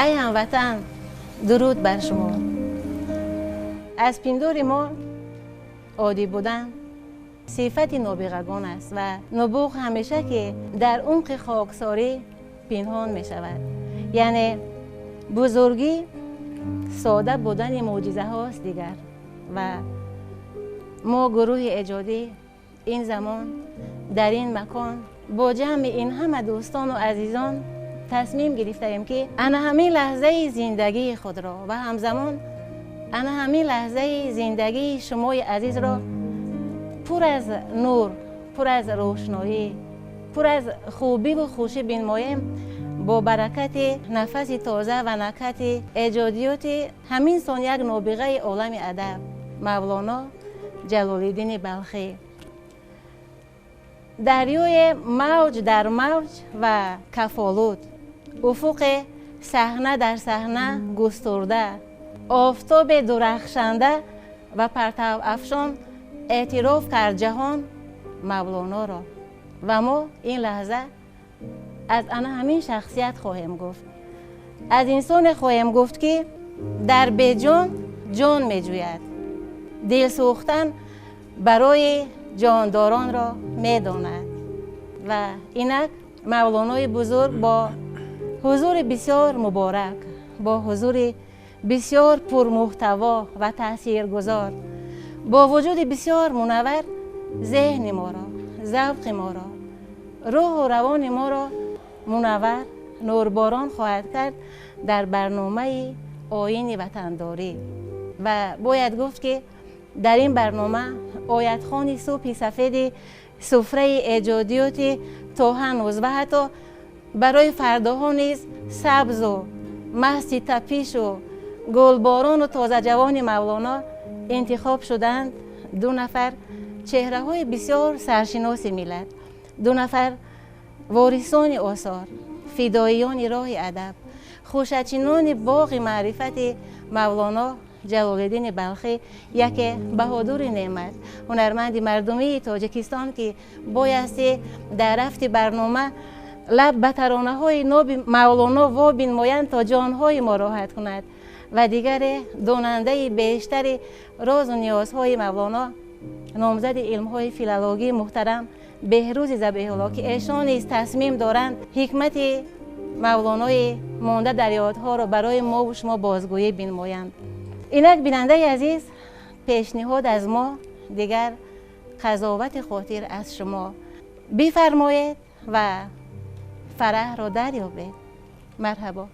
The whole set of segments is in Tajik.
Эй ҳамватан, дуруд бар шумо. Аз пиндори мо оддӣ будан сифати нобиғагон аст ва нубуғ ҳамеша ки дар умқи хоксорӣ пинҳон мешавад. Яъне бузургӣ сода будани мӯъҷизаҳост дигар. Ва мо гурӯҳи эҷодӣ ин замон дар ин макон бо ҷамъи ин ҳама дӯстону азизон тасмим гирифтаем ки ана ҳамин лаҳзаи зиндагии худро ва ҳамзамон ана ҳамин лаҳзаи зиндагии шумои азизро пур аз нур, пур аз рӯшноӣ, пур аз хубиву хушӣ бинмоем бо баракати нафаси тоза ва накати эҷодиёти ҳамин сон як нобиғаи олами адаб Мавлоно Ҷалолиддини Балхӣ. Дарёи мавҷ дар мавҷ ва кафолуд, уфуқи саҳна дар саҳна густурда, офтоби дурахшанда ва партавафшон эътироф кард ҷаҳон Мавлоноро. Ва мо ин лаҳза аз ана ҳамин шахсият хоҳем гуфт, аз инсоне хоҳем гуфт ки дар беҷон ҷон меҷӯяд, дилсӯхтан барои ҷондоронро медонад. Ва инак Мавлонои бузург бо ҳузури бисёр муборак, бо ҳузури бисёр пурмуҳтаво ва таъсиргузор, бо вуҷуди бисёр мунаввар зеҳни моро, завқи моро, рӯҳу равони моро мунаввар, нурборон хоҳад кард дар барномаи оини ватандорӣ. Ва бояд гуфт ки дар ин барнома оятхони субҳи сафеди суфраи эҷодиёти то ҳанӯз ва ҳатто барои фардоҳо низ сабзу масти тапишу гулборону тозаҷавони Мавлоно интихоб шуданд ду нафар чеҳраҳои бисёр саршиноси миллат, ду нафар ворисони осор, фидоиёни роҳи адаб, хушачинони боғи маърифати Мавлоно Ҷалолиддини Балхӣ, яке Баҳодури Неъмат, ҳунарманди мардумии Тоҷикистон ки боясти дар рафти барнома лаб ба таронаҳои ноби Мавлоно вобинмоянд то ҷонҳои мо роҳат кунад, ва дигаре донандаи бештари розу ниёзҳои Мавлоно, номзади илмҳои филологӣ муҳтарам Беҳрӯзи Забеҳулло, ки эшон низ тасмим доранд ҳикмати Мавлонои монда дар ёдҳоро барои мову шумо бозгӯӣ бинмоянд. Инак бинандаи азиз, пешниҳод аз мо, дигар қазовати хотир аз шумо. Бифармоед ва фараҳро дарёбед. Марҳабо.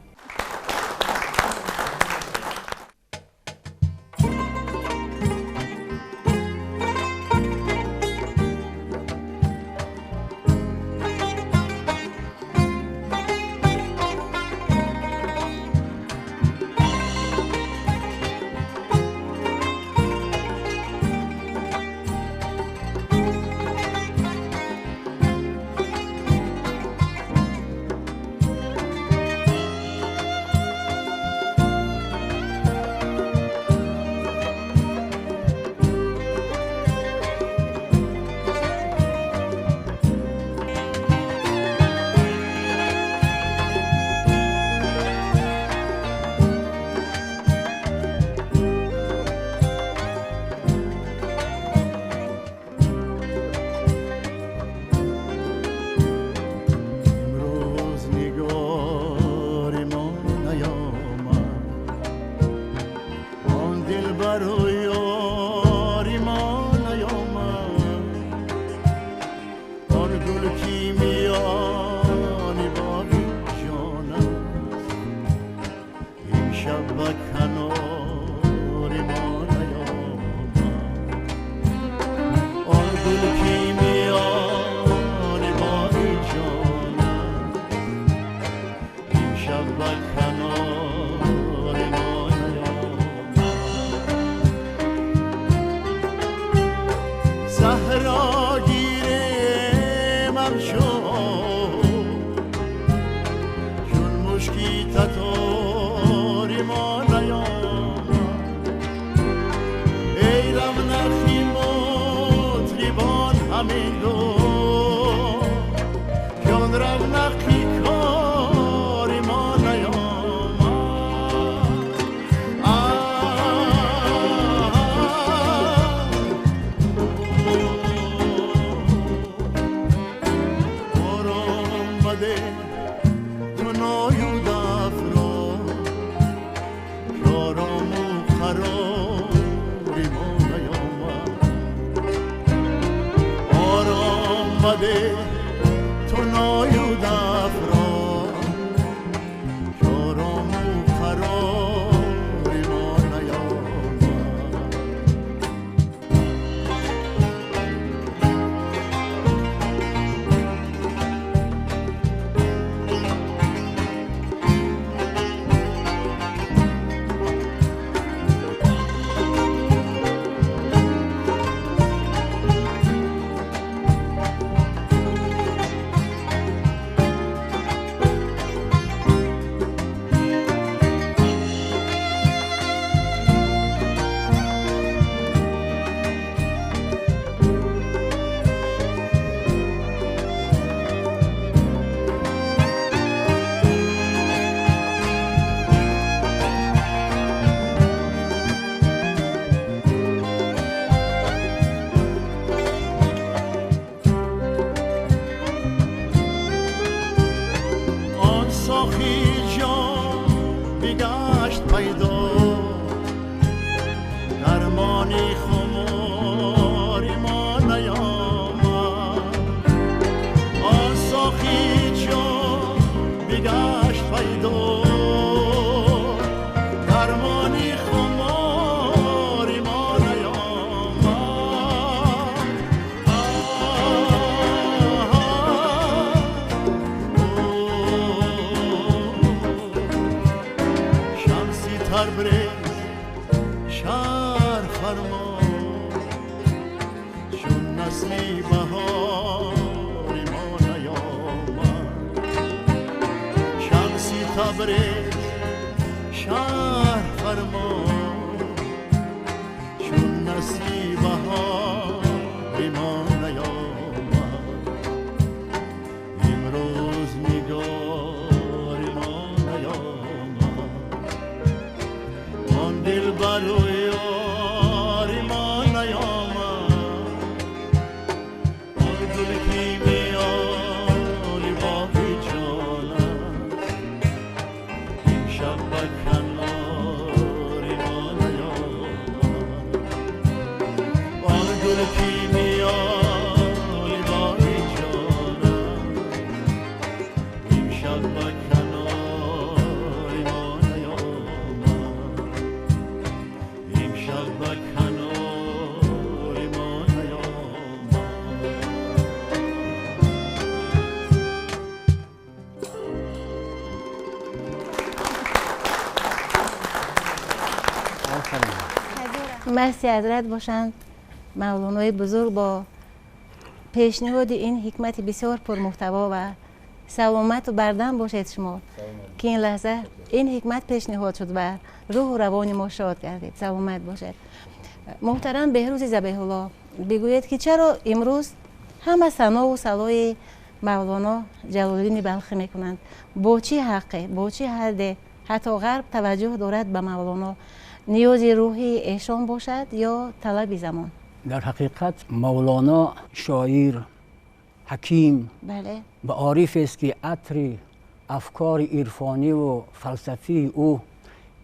Кор мо наёмад. گنبده تو نایود افرا کارام و قرار ما نیامد. مرسی حضرت باشند مولانای بزرگ با پیشنهاد این حکمت بسیار پرمحتوا و سلامت و بردم باشید شما که این لحظه این حکمت پیشنهاد شد و روح و روان ما شاد گردید. سلامت باشید. محترم بهروز ذبیح الله، بگویید که چرا امروز همه ثنا و صلای مولانا جلال‌الدین بلخی میکنند؟ با چه حقی، با چه حد حتی غرب توجه دارد به مولانا؟ نیاز روحی ایشان باشد یا طلب زمان؟ در حقیقت مولانا شاعر، حکیم، بله، و عارف است که عطر افکار عرفانی و فلسفی او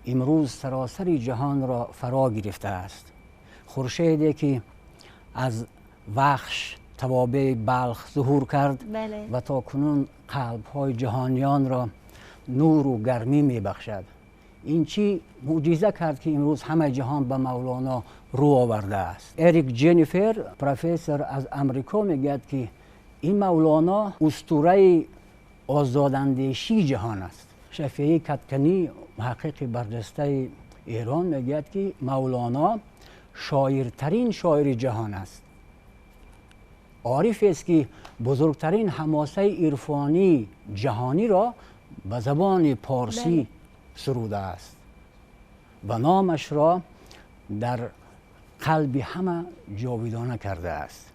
امروز سراسر جهان را فرا گرفته است. خورشیدی که از وخش توابع بلخ ظهور کرد، بله، و تا کنون قلب‌های جهانیان را نور و گرمی می‌بخشد. این چی معجزه کرد که امروز همه جهان به مولانا رو آورده است. اریک جنیفر، پروفسور از امریکا، میگوید که این مولانا اسطوره آزاداندیشی جهان است. شفیعی کدکنی، محقق برجسته ایران، میگوید که مولانا شاعرترین شاعر جهان است. عارف است که بزرگترین حماسه عرفانی جهانی را به زبان پارسی سروده است و نامش را در قلب همه جاویدانه کرده است.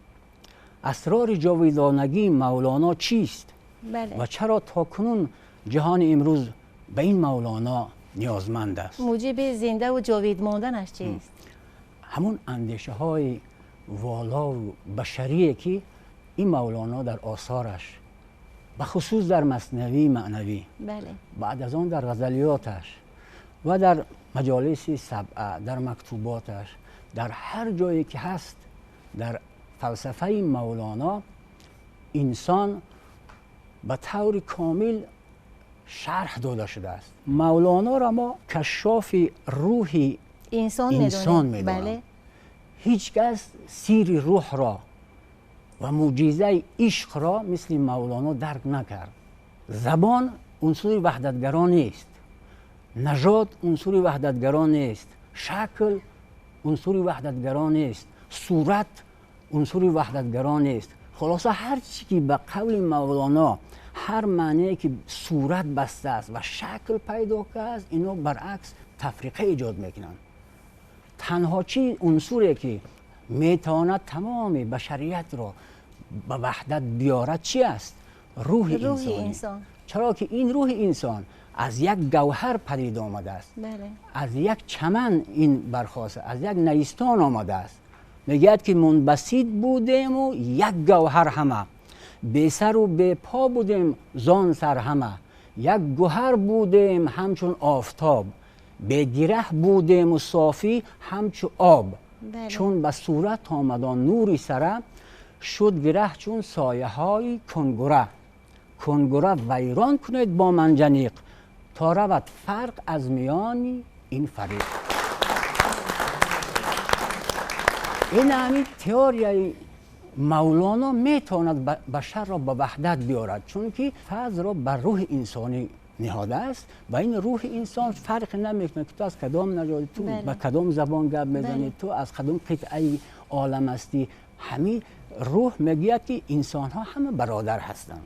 اسرار جاویدانگی مولانا چیست؟ بله. و چرا تا کنون جهان امروز به این مولانا نیازمند است؟ موجب زنده و جاوید ماندنش چیست؟ همون اندیشه های والا و بشریه که این مولانا در آثارش، به خصوص در مثنوی معنوی، بله، بعد از آن در غزلیاتش و در مجالس سبعه، در مکتوباتش، در هر جایی که هست، در فلسفه مولانا инсон ба таври комил шарҳ дода шудааст. Мавлоноро мо кашшофи рӯҳи инсон медонем. Ҳеҷ кас сири рӯҳро ва мӯъҷизаи ишқро мисли Мавлоно дарк накард. Забон унсури ваҳдатгаро нест, нажод унсури ваҳдатгаро нест, шакл унсури ваҳдатгаро нест, сурат унсури ваҳдатгаро нест. Хулоса ҳар чӣ ки ба қавли Мавлоно ҳар маъние ки сурат бастааст ва шакл пайдо кардааст, ино баръакс тафриқа эҷод мекунанд. Танҳо чӣ унсуре ки метавонад тамоми башариятро ба ваҳдат биёрад чӣ аст? Рӯҳи инсон. Чаро ки ин рӯҳи инсон аз як гавҳар падид омадааст, аз як чаман ин бархоста, аз як найистон омадааст. Мегӯяд ки мунбасит будему як гавҳар ҳама, бесару бепо будем зон сар ҳама, як гуҳар будем ҳамчун офтоб, бегираҳ будему софӣ ҳамчу об, чун ба сурат омадон нури сара, шуд гираҳ чун сояҳои кунгура. Кунгура вайрон кунед бо манҷаниқ, то равад фарқ аз миёни ин фариқ. Ин ҳамин теорияи Мавлоно метавонад башарро ба ваҳдат биёрад, чунки фазлро бар рӯҳи инсонӣ ниҳодааст ва ин рӯҳи инсон фарқ намекунад ки ту аз кадом нажод, ту ба кадом забон гап мезанӣ, ту аз кадом қитъаи олам ҳастӣ. Ҳамин рӯҳ мегӯяд ки инсонҳо ҳама бародар ҳастанд,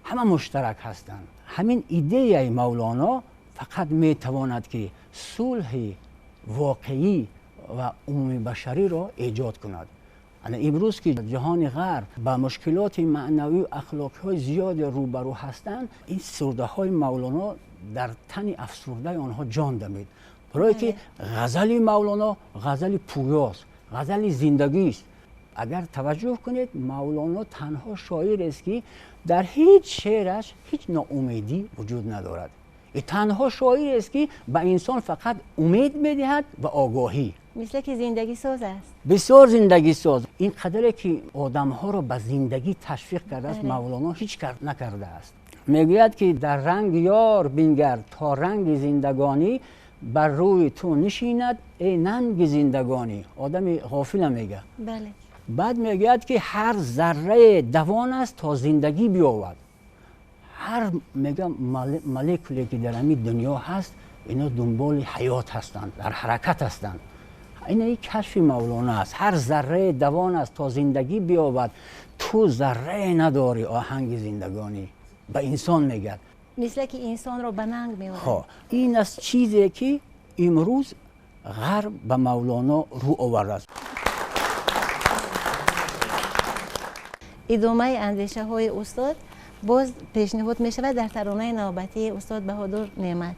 ҳама муштарак ҳастанд. Ҳамин идеяи Мавлоно фақат метавонад ки сулҳи воқеӣ ва умумибашариро эҷод кунад. Имрӯз ки ҷаҳони ғарб ба мушкилоти маънавӣ ва ахлоқиҳои зиёде рӯбарӯ ҳастанд, ин сурдаҳои Мавлоно дар тани афсурдаи онҳо ҷон дамид. Барое ки ғазали Мавлоно ғазали пӯёст, ғазали зиндагист. Агар таваҷҷӯҳ кунед, Мавлоно танҳо шоирест ки дар ҳеҷ шеъраш ҳеҷ ноумедӣ вуҷуд надорад. Танҳо шоирест ки ба инсон фақат умед медиҳад ва огоҳӣ. Мисле ки зиндагисоз аст. Бисёр зиндагисоз. Ин қадаре ки одамҳоро ба зиндагӣ ташвиқ кардааст, Мавлоно ҳеҷ кар накардааст. Мегӯяд ки дар ранги ёр бингар то ранги зиндагонӣ бар рӯи ту нишинад эй нанги зиндагонӣ. Одами ғофила мегӯяд. Баъд мегӯяд ки ҳар заррае давон аст то зиндагӣ биёвад. Ҳар мегӯям молекуле ки дар ҳамин дунё ҳаст, ино дунболи ҳаёт ҳастанд, дар ҳаракат ҳастанд. Ин кашфи Мавлоно аст. Ҳар заррае давон аст то зиндагӣ биёбад, ту заррае надорӣ оҳанги зиндагонӣ. Ба инсон мегӯяд. Мисле ки инсонро ба нанг меорад. Ин аст чизе ки имрӯз ғарб ба Мавлоно рӯ овардааст. Идомаи андешаҳои устод боз пешниҳод мешавад дар таронаи навбатии устод Баҳодур Неъмат.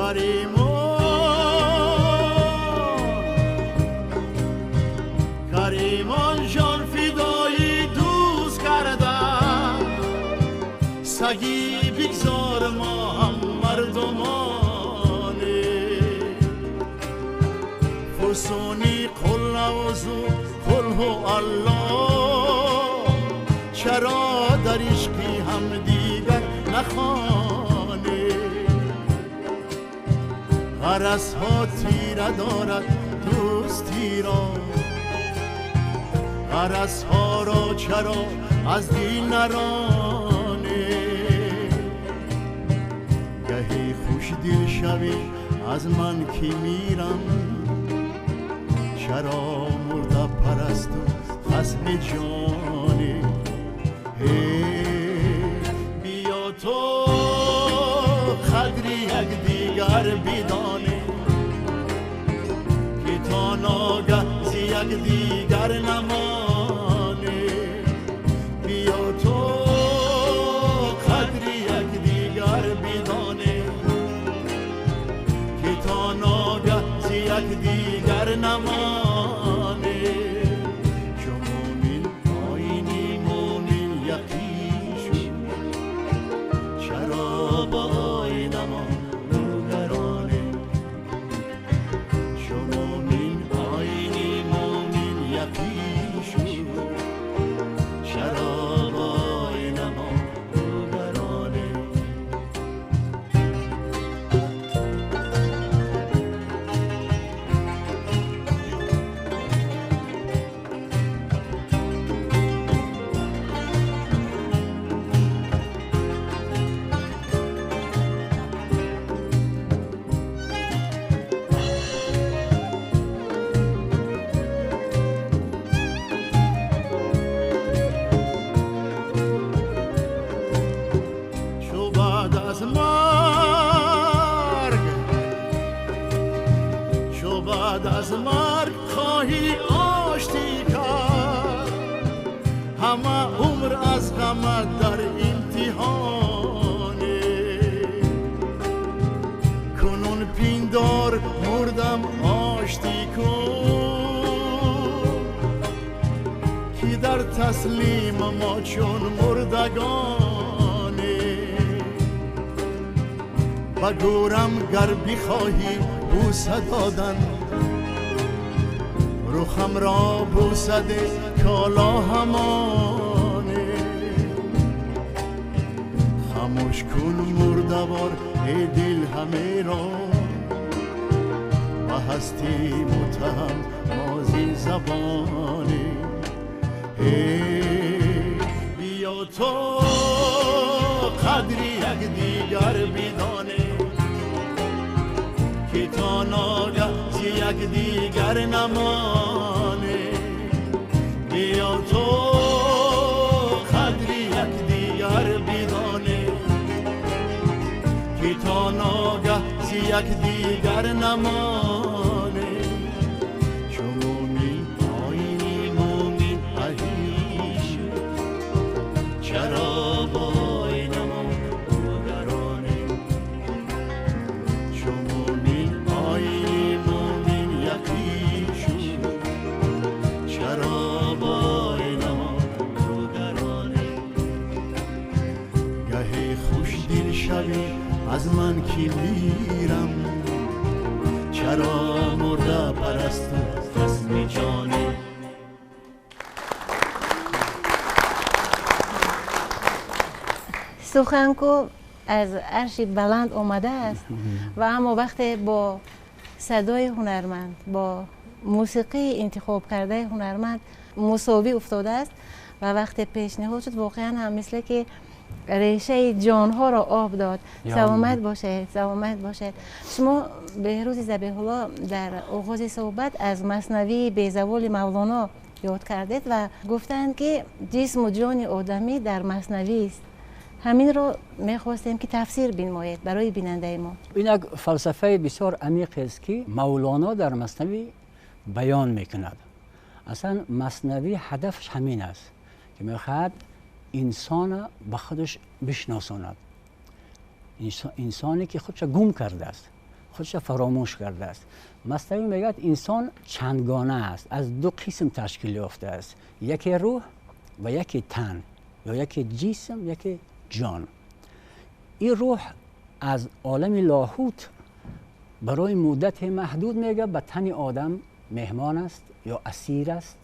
Каримон Каримон ҷон фидои дӯст карда саги бигзор мо ҳам мардумоне фусуни қул аъузу қул ҳу аллоҳ чаро дар ишқи ҳамдигар нахоне ғаразҳо тира дорад дӯстиро ғаразҳоро чаро аз дил нароне гаҳе хушдил шавӣ аз ман ки мирам чаро мурда парасту хасми ҷоне биё то қадри якдигар бидонем ки то ногаҳ зи якдигар намонем биё то қадри якдигар бидонем ки то ногаҳ зи якдигар намонем чу мӯмин оини мӯмин яқин шуд чаро ба оинамо рӯгаронем чу мӯмин оини мӯмин яқин шуд чаро ба оинамо рӯгаронем. چو بعد از مرگ چو بعد از مرگ خواهی آشتی کرد همه عمر از غمت در امتحانه کنون پیندار مردم آشتی کن که در تسلیم ما چون مردگانه و گورم گر بخواهی بوسه دادن رخم را بوسه ده کالا همانه خاموش کن مردوار ای دل همه را و هستی متهم مازی زبانه بیا تو قدری یکدیگر بدانه که تا ناگه ز یکدیگر نمانه بیا تو قدری یکدیگر بدانه که تا ناگه ز یکدیگر نمانه چو مومن آینی مومن اهی شد چرا با اینما روگرانه چو مومن آینی مومن یکی شد چرا با اینما روگرانه گهی خوش دل شوی از من که میرم چرا مرده پرست و خصم جانه. سخنگو از عرش بلند آمده است و اما وقتی با صدای هنرمند با موسیقی انتخاب کرده هنرمند مساوی افتاده است و وقتی پیشنهاد شد واقعا هم مثل که ریشه جانها را آب داد. سلامت باشید، سلامت باشید. شما بهروز ذبیح الله در آغاز صحبت از مثنوی بی‌زوال مولانا یاد کردید و گفتند که جسم و جان آدمی در مثنوی است. همین رو میخواستیم که تفسیر بنمایید برای بیننده ما. این یک فلسفه بسیار عمیق است که مولانا در مثنوی بیان میکند. اصلا مثنوی هدفش همین است که میخواهد انسان به خودش بشناساند، انسانی که خودش گم کرده است. худаш фаромӯш кардааст. Маснавӣ мегӯяд инсон чандгона аст, аз ду қисм ташкил ёфтааст: яке рӯҳ ва яке тан, ё яке ҷисм, яке ҷон. Ин рӯҳ аз олами лоҳут барои муддати маҳдуд мегӯяд ба тани одам меҳмон аст ё асир аст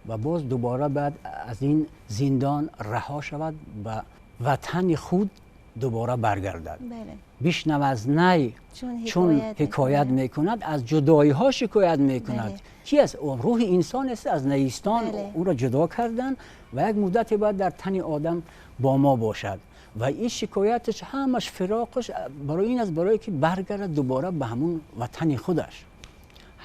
ва боз дубора баъд аз ин зиндон раҳо шавад, ба ватани худ дубора баргардад. Бишнав аз най чун ҳикоят мекунад, аз ҷудоиҳо шикоят мекунад. Ки аст? Рӯҳи инсон аст, аз найистон ӯро ҷудо кардан ва як муддате бояд дар тани одам бо мо бошад. Ва ин шикояташ ҳамаш фироқаш барои ин аст, барое ки баргардад дубора ба ҳамун ватани худаш.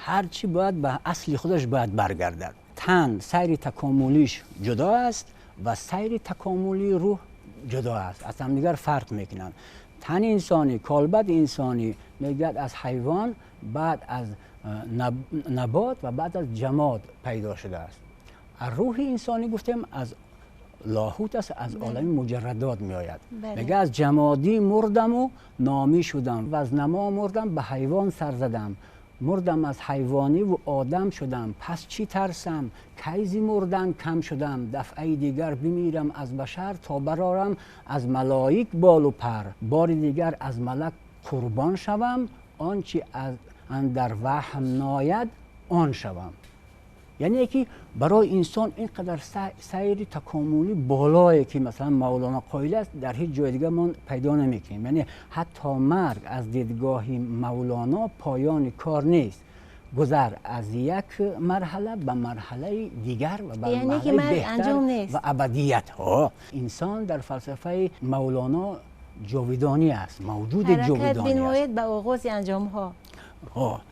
Ҳарчи бояд ба асли худаш бояд баргардад. Тан сайри такомулиш ҷудо аст ва сайри такомулии рӯҳ ҷудо аст, аз ҳамдигар фарқ мекунанд. Тани инсонӣ, колбади инсонӣ мегӯяд аз ҳайвон, баъд аз набот ва баъд аз ҷамод пайдо шудааст. Рӯҳи инсонӣ гуфтем аз лоҳут аст, аз олами муҷаррадот меояд. Мегӯяд аз ҷамодӣ мурдаму номӣ шудам ва аз намо мурдам ба ҳайвон сар задам, мурдам аз ҳайвонӣ ва одам шудам, пас чӣ тарсам, кайзи мурдан кам шудам, дафъаи дигар бимирам аз башар, то барорам аз малоик болу пар, бори дигар аз малак қурбон шавам, он чи аз андар ваҳм нояд он шавам. Яъне ки барои инсон инқадар сайри такомулӣ болое ки масалан Мавлоно қоил аст, дар ҳеҷ ҷои дигар мо пайдо намекунем. Яъне ҳатто марг аз дидгоҳи Мавлоно поёни кор нест, гузар аз як марҳала ба марҳалаи дигар ва ба марҳалаи беҳтар ва абадият. Инсон дар фалсафаи Мавлоно ҷовидонӣ аст, мавҷуди ҷовидонӣ аст. Ҳаракат бинмояд ба оғози анҷомҳо.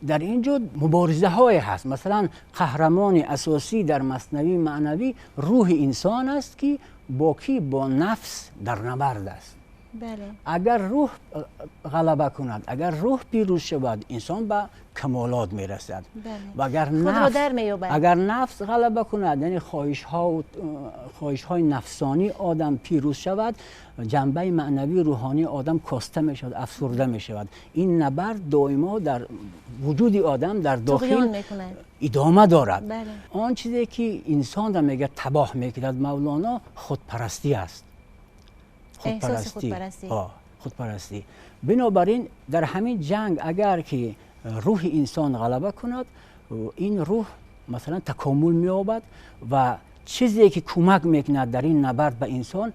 Дар ин ҷо муборизаҳое ҳаст. Масалан қаҳрамони асосӣ дар маснавии маънавӣ рӯҳи инсон аст ки бо кӣ? Бо нафс дар набард аст. Агар рӯҳ ғалаба кунад, агар рӯҳ пирӯз шавад, инсон ба камолот мерасад. Ва агар нафс ғалаба кунад, яъне хоҳишҳои нафсонии одам пирӯз шавад, ҷанбаи маънавии рӯҳонии одам коста мешавад, афсурда мешавад. Ин набард доимо дар вуҷуди одам дар дохил идома дорад. Он чизе ки инсонро мегӯяд табоҳ мекунад Мавлоно, худпарастӣ аст. Худпарастӣ. Бинобар ин дар ҳамин ҷанг агар ки рӯҳи инсон ғалаба кунад, ин рӯҳ масалан такомул меёбад ва чизе ки кӯмак мекунад дар ин набард ба инсон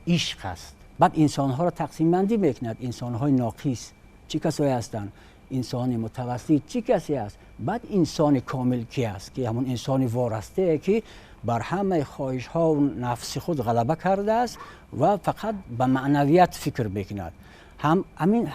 ишқ аст. Баъд инсонҳоро тақсимбандӣ мекунад. Инсонҳои ноқис чӣ касое ҳастанд, инсони мутавассит чӣ касе аст, баъд инсони комил ки аст, ки ҳамон инсони ворастае ки бар ҳамаи хоҳишҳо ва нафси худ ғалаба кардааст ва фақат ба маънавият фикр мекунад.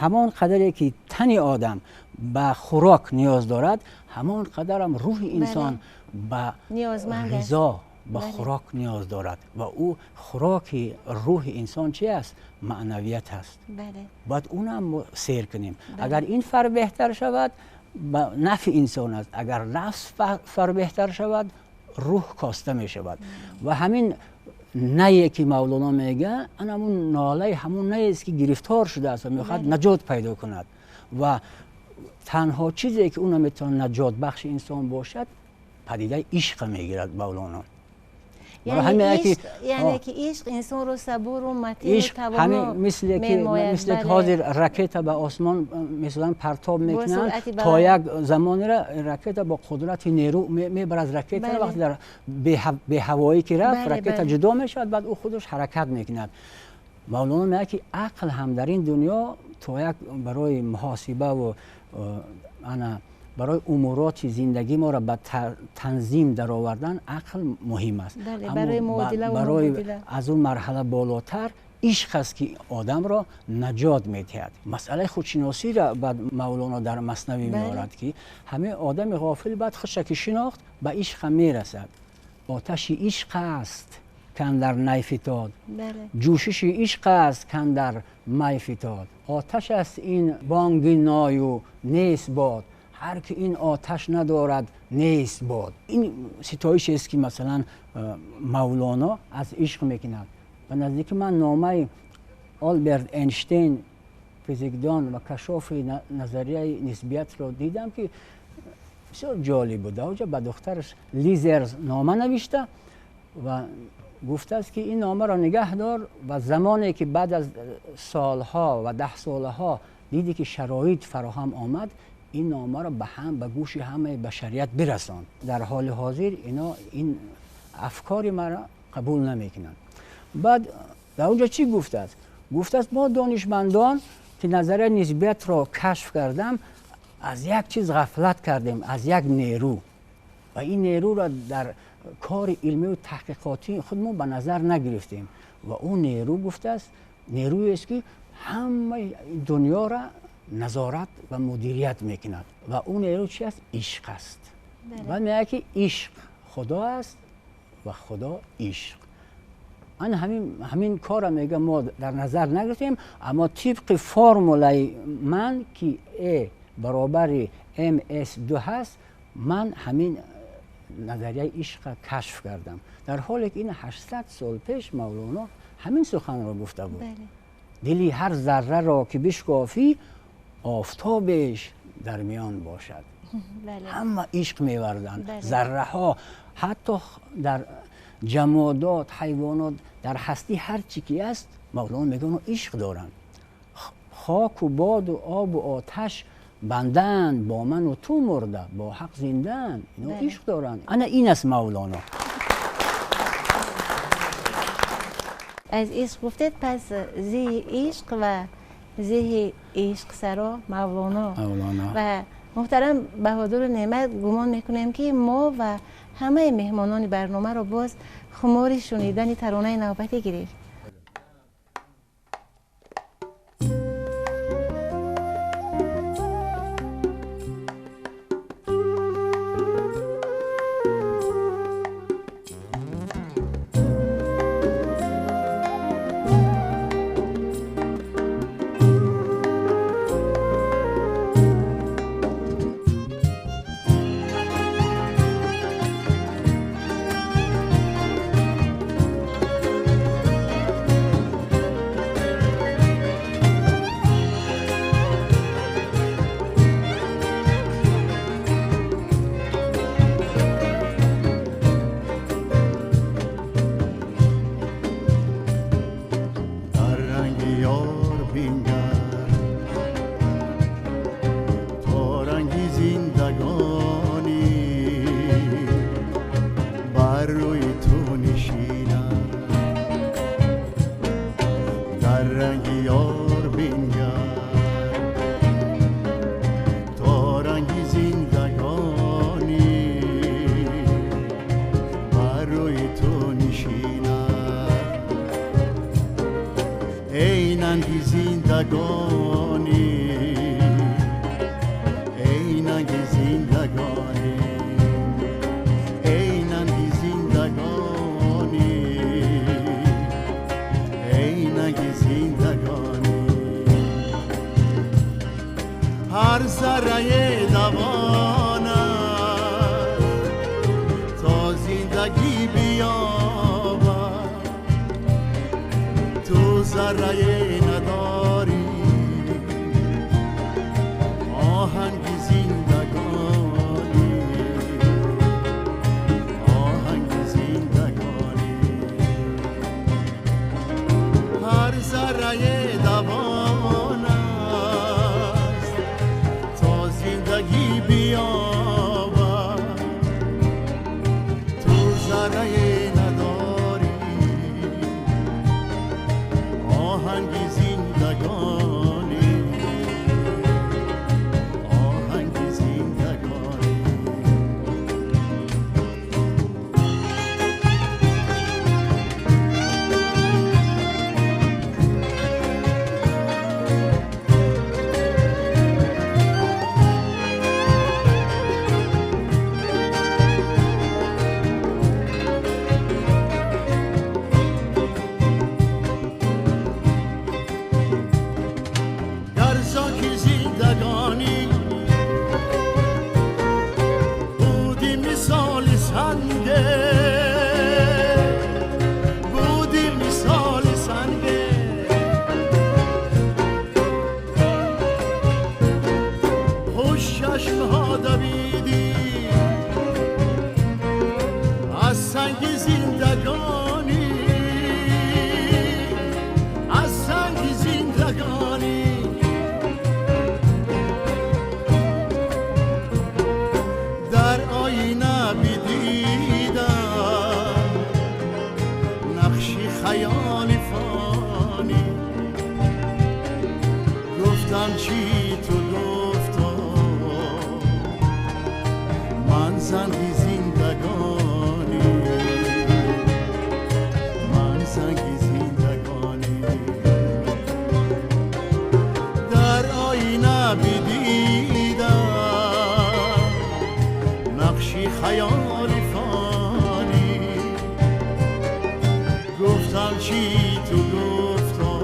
Ҳамон қадаре ки тани одам ба хӯрок ниёз дорад, ҳамон қадарам рӯҳи инсон ба ғизо, ба хӯрок ниёз дорад. Ва ӯ хӯроки рӯҳи инсон чи аст? Маънавият аст. Бояд онам сер кунем. Агар ин фар беҳтар шавад, ба нафъи инсон аст. Агар нафс фар беҳтар шавад, рӯҳ коста мешавад. Ва ҳамин нае ки Мавлоно мегӯяд, ан ҳамун нолаи ҳамун наест ки гирифтор шудааст ва мехоҳад наҷот пайдо кунад. Ва танҳо чизе ки ӯ наметавонад наҷотбахши инсон бошад, падидаи ишқ мегирад Мавлоно. Яъне ки ишқ инсонро сабуру матину тавоно менамояд. Мисле ки ҳозир ракета ба осмон масалан партоб мекунанд, то як замонеро ракета бо қудрати нерӯ мебарад ракетаро, вақте дар беҳавоӣ ки рафт, ракета ҷудо мешавад, баъд ӯ худаш ҳаракат мекунад. Мавлоно мегӯяд ки ақл ҳам дар ин дунё то як барои муҳосиба ва ана барои умуроти зиндагӣ моро ба танзим даровардан ақл муҳим аст. Барои аз он марҳала болотар ишқ аст ки одамро наҷот медиҳад. Масъалаи худшиносиро баъд Мавлоно дар маснавӣ меорад ки ҳамаи одами ғофил баъд худша ки шинохт, ба ишқ мерасад. Оташи ишқ аст кан дар най фитод, ҷӯшиши ишқ аст кан дар май фитод. Оташ аст ин бонги ною нест бод, ҳар ки ин оташ надорад нест бод. Ин ситоишест ки масалан Мавлоно аз ишқ мекунад. Ба наздики ман номаи Алберт Эйнштейн физикдон ва кашофи назарияи нисбиятро дидам ки бисёр ҷолиб буд. Дар онҷо ба духтараш Лизерз нома навишта ва гуфтааст ки ин номаро нигаҳ дор ва замоне ки баъд аз солҳо ва 10 солаҳо дидӣ ки шароит фароҳам омад, ин номаро ба гӯши ҳамаи башарият бирасон. Дар ҳоли ҳозир ино ин афкори маро қабул намекунанд. Баъд дар онҷо чӣ гуфтааст? Гуфтааст мо донишмандон ки назарияи нисбиятро кашф кардам, аз як чиз ғафлат кардем, аз як нерӯ, ва ин нерӯро дар кори илмию таҳқиқотии худ мо ба назар нагирифтем. Ва ӯ нерӯ гуфтааст нерӯест ки ҳамаи дунёро назорат ва мудирият мекунад. Ва ӯ нерӯ чи аст? Ишқ аст. Баъд мегӯяд ки ишқ худо аст ва худо ишқ. Ан ҳамин корро мега мо дар назар нагирифтем, аммо тибқи формулаи ман ки Е баробари МС2 ҳаст, ман ҳамин назарияи ишқро кашф кардам. Дар ҳоле ки ин 800 сол пеш Мавлоно ҳамин суханро гуфта буд. Дили ҳар зарраро ки бишкофӣ, офтобеш дар миён бошад. Ҳама ишқ меварданд. Зарраҳо ҳатто дар ҷамодот, ҳайвонот, дар ҳастӣ ҳар чӣ ки аст, Мавлоно мегӯяд онҳо ишқ доранд. Хоку боду обу оташ бандаанд, бо ману ту мурда, бо ҳақ зиндаанд. Ино ишқ доранд. Ана ин аст Мавлоно. Аз ишқ гуфтед, пас зеҳи ишқ ва зеҳи ишқсаро Мавлоно. Ва муҳтарам Баҳодуру Неъмат, гумон мекунем ки мо ва ҳамаи меҳмонони барномаро боз хумори шунидани таронаи навбатӣ гирифт. نداری آهنگی چشمها دویدی از سنگ زندگانی، از سنگ زندگانی. در آینه بدیدم نقشی خیال فانی، گفتم چی تو گفتا من زنگ زندگانی، من زنگ زندگانی. در آینه بدیدم نقشی خیال فانی، گفتم چی تو گفتا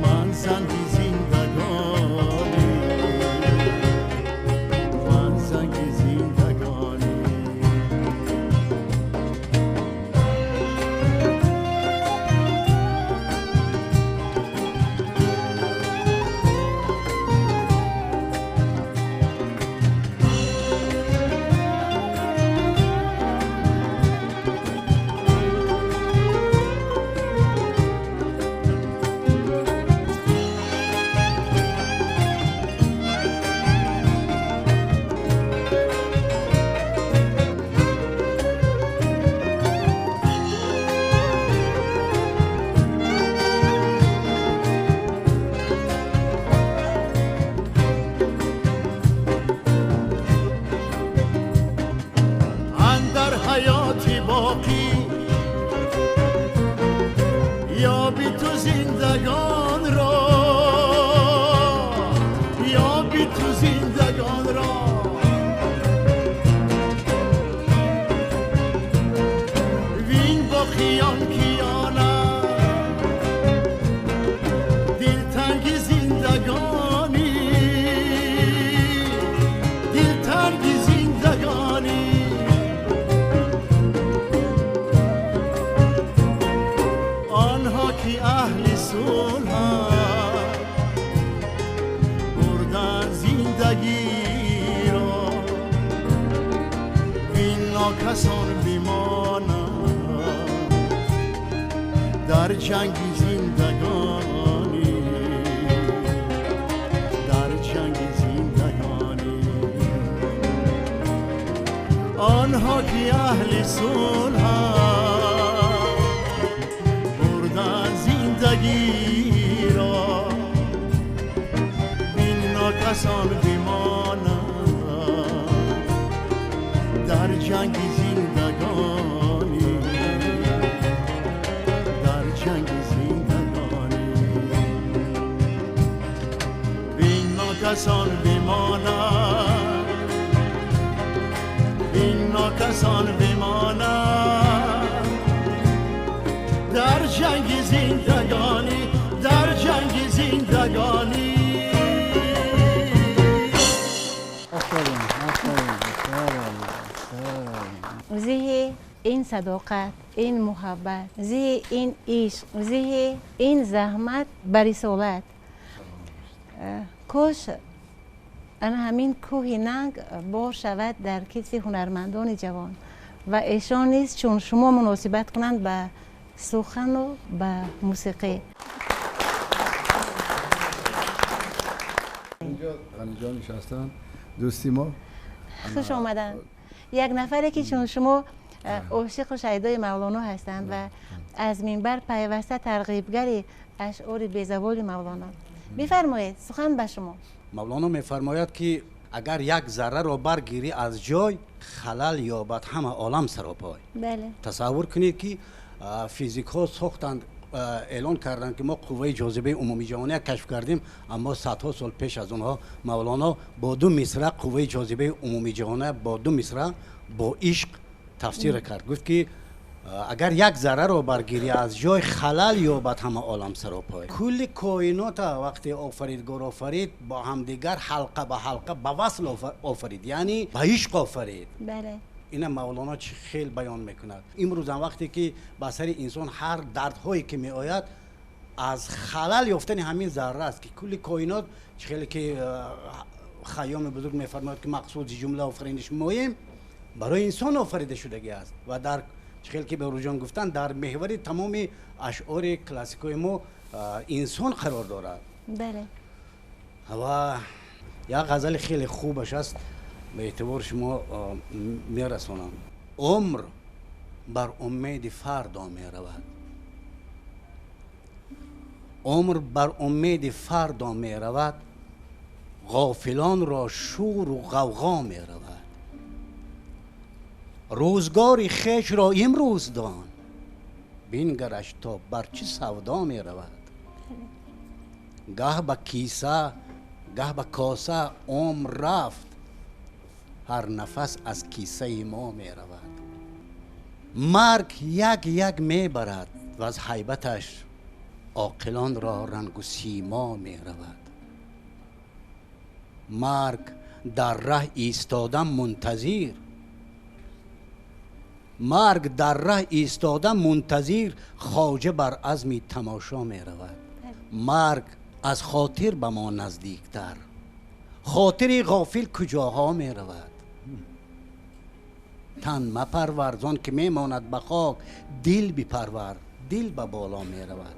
من زنگ زندگانی، من زنگ زندگانی. اندر حیات باقی یا بی تو زندگان را، یا بی تو زندگان را. وین باقیان کیانم دلتنگ زندگانی، دلتنگ زندگانی. آنها که اهل صلح بردن زندگی را، وین ناکسان بمانند در جنگ زندگانی، در جنگ زندگانی. آنها که اهل صلح بردن زندگی را، بین ناکسان بمانند در جنگ زندگانی، در جنگ زندگانی. بین ناکسان بمانند، بین ناکسان بمانند در جنگ زندگانی، در جنگ زندگانی. آفرین آفرین، بسیار عالی، بسیار عالی. زه این صداقت، این محبت، زه این عشق، زه این زحمت بر رسالت. کاش ان همین کوه ننگ بار شود در کتف هنرمندان جوان و ایشان نیز چون شما مناسبت کنند به سخن و به موسیقی. اینجا غنی جان نشستن، دوستی ما. خوش آمدن. یک نفری که چون شما عاشق و شیدای مولانا هستند و از منبر پیوسته ترغیبگر اشعار بی‌زوال مولانا. بفرمایید، سخن به شما. مولانا میفرماید که اگر یک ذره را برگیری از جای، خلل یابد همه عالم سراپای. بله. تصور کنید که فیزیک ها ساختند، اعلان کردند که ما قوه جاذبه عمومی جهانی کشف کردیم، اما صدها سال پیش از آنها مولانا با دو مصرع قوه جاذبه عمومی جهانی با دو مصرع با عشق تفسیر کرد. گفت که اگر یک ذره را برگیری از جای، خلل یابد همه عالم سراپای. کل کائنات وقتی آفریدگار آفرید با همدیگر حلقه به حلقه به وصل آفرید، یعنی به عشق آفرید. بله. اینا مولانا چی خیلی بیان میکند. امروز هم وقتی که به سر انسان هر دردهایی که می آید، Аз халал ёфтани ҳамин зарра аст ки кулли коинот, чӣ хеле ки Хайёми бузург мефармояд ки мақсуди ҷумла офариниш моем, барои инсон офарида шудагӣ аст. Ва дар чӣ хеле ки Беҳрӯзҷон гуфтанд, дар меҳвари тамоми ашъори классикои мо инсон қарор дорад. Бале. Ва як ғазали хеле хубаш аст, ба эътибори шумо мерасонам. Умр бар умеди фардо меравад. Умр бар умеди фардо меравад, ғофилонро шуру ғавғо меравад. Рӯзгори хешро имрӯз дон, бингараш то бар чӣ савдо меравад. Гаҳ ба киса, гаҳ ба коса умр рафт, ҳар нафас аз кисаи мо меравад. Марг як як мебарад ва аз ҳайбаташ оқилонро рангу симо меравад. Марг дар раҳ истода мунтазир, марг дар раҳ истода мунтазир, хоҷа бар азми тамошо меравад. Марг аз хотир ба мо наздиктар, хотири ғофил куҷоҳо меравад. Тан мапарвар зон ки мемонад ба хок, дил бипарвар, дил ба боло меравад.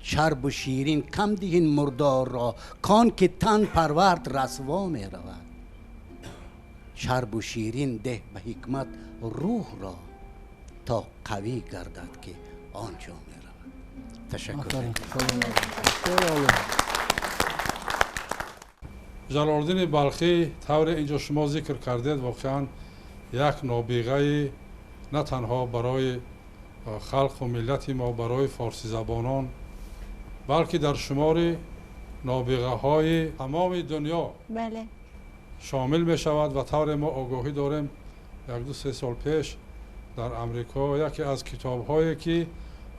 Чарбу ширин кам диҳин мурдорро, кон ки тан парвард расво меравад. Чарбу ширин деҳ ба ҳикмат рӯҳро, то қавӣ гардад ки он ҷо меравад. Ташаккур. Ҷалолиддини Балхӣ тавре инҷо шумо зикр кардед, воқеан як нобиғаи на танҳо барои халқу миллати мо, барои форсизабонон, балки дар шумори нобиғаҳои тамоми дунё шомил мешавад. Ва тавре мо огоҳӣ дорем, 1-2-3 сол пеш дар Амрико яке аз китобҳое ки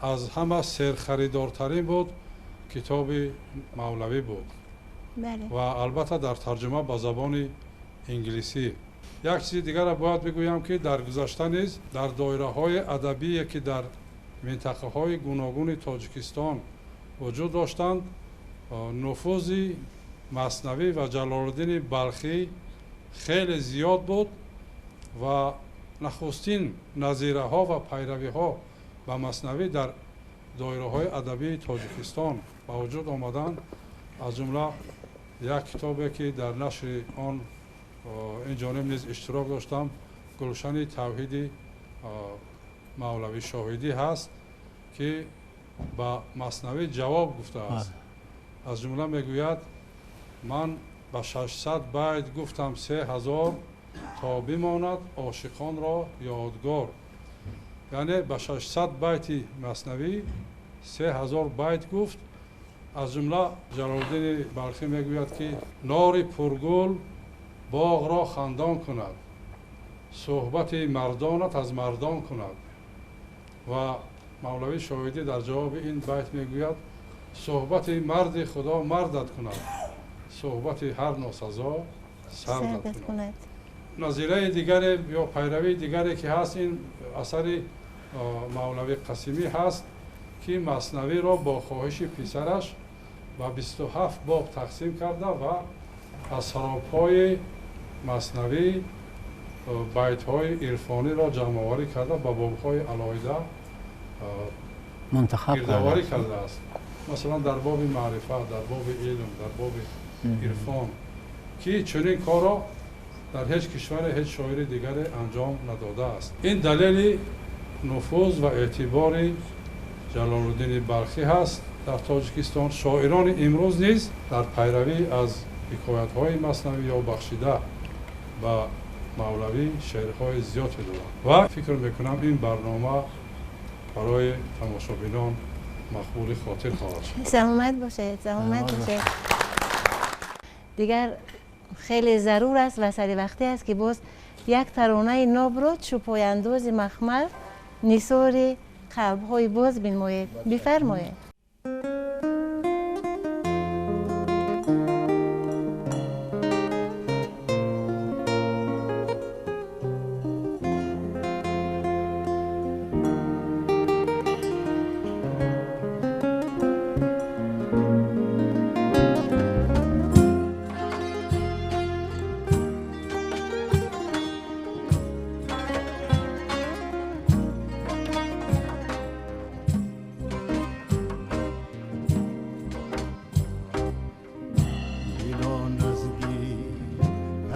аз ҳама серхаридортарин буд, китоби Мавлавӣ буд. Ва албатта дар тарҷума ба забони инглисӣ. Як чизи дигарро бояд бигӯям ки дар гузашта низ дар доираҳои адабие ки дар минтақаҳои гуногуни Тоҷикистон вуҷуд доштанд, нуфузи Маснавӣ ва Ҷалолиддини Балхӣ хеле зиёд буд ва нахустин назираҳо ва пайравиҳо ба Маснавӣ дар доираҳои адабии Тоҷикистон ба вуҷуд омаданд. Аз ҷумла як китобе ки дар нашри он ин ҷониб низ иштирок доштам, Гулшани тавҳиди Мавлавӣ Шоҳидӣ ҳаст ки ба Маснавӣ ҷавоб гуфтааст. Аз ҷумла мегӯяд: ман ба 600 байт гуфтам 3000, то бимонад ошиқонро ёдгор. Яъне ба 600 байти Маснавӣ 3000 байт гуфт. Аз ҷумла Ҷалолиддини Балхӣ мегӯяд ки нори пургул боғро хандон кунад, суҳбати мардонат аз мардон кунад. Ва Мавлавӣ Шоҳидӣ дар ҷавоби ин байт мегӯяд: суҳбати марди Худо мардат кунад, суҳбати ҳар носазо сардат кунад. Назираи дигаре ё пайравии дигаре ки ҳаст, ин асари Мавлавӣ Қасимӣ ҳаст ки Маснавиро бо хоҳиши писараш ба 27 боб тақсим карда ва аз саробҳои Маснавӣ байтҳои ирфониро ҷамъоварӣ карда ба бобҳои алоҳида гирдоварӣ кардааст. Масалан, дар боби маърифат, дар боби илм, дар боби ирфон, ки чунин корро дар ҳеҷ кишваре, ҳеҷ шоири дигаре анҷом надодааст. Ин далели нуфуз ва эътибори Ҷалолиддини Балхӣ ҳаст дар Тоҷикистон. Шоирони имрӯз низ дар пайравӣ аз ҳикоятҳои Маснавӣ ё бахшида ба Мавлавӣ шеърҳои зиёде доранд ва фикр мекунам ин барнома барои тамошобинон мақбули хотир хоҳад шуд. Саломат бошед, саломат бошед. Дигар хеле зарур аст ва саривақтӣ аст ки боз як таронаи нобро чӯпояндози махмал нисори қалбҳои боз бинмоед. Бифармоед.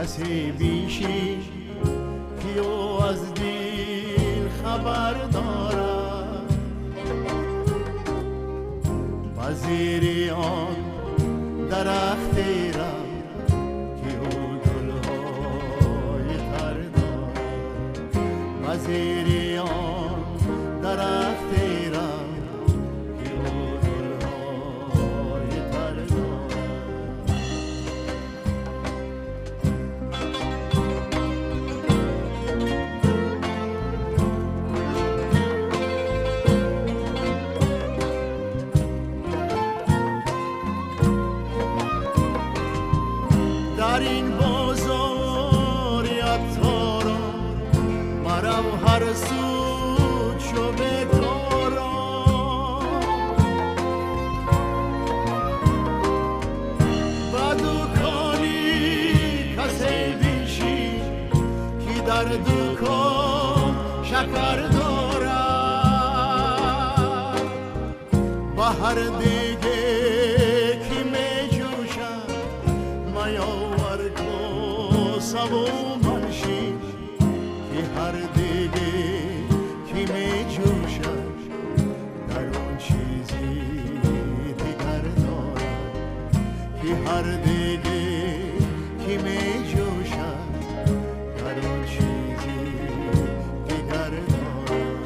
کسی بیشی که او از دل خبر دارد وزیر آن درختی را که او گلهای تر دارد وزیر آن درختی را که او گلهای تر دارد. در این بازار عطاران مرو هر سو چو بکاران به دکانی کسی بیشی که در دکان شکر دارد به هر دیگه که می جوشد میاور کوسه و منشی که هر دیگه که می جوشد در آن چیزی دیگر دارد که هر دیگه که می جوشد در آن چیزی دیگر دارد.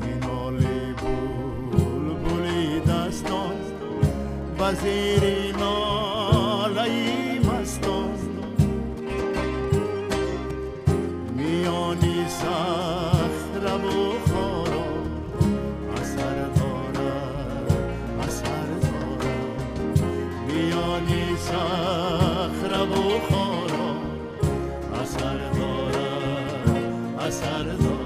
بنالی بلبلی دستان وزیر ناله مستان میانی صخره و خارا اثر دارد اثر دارد میانی صخره و خارا اثر دارد اثر دارد.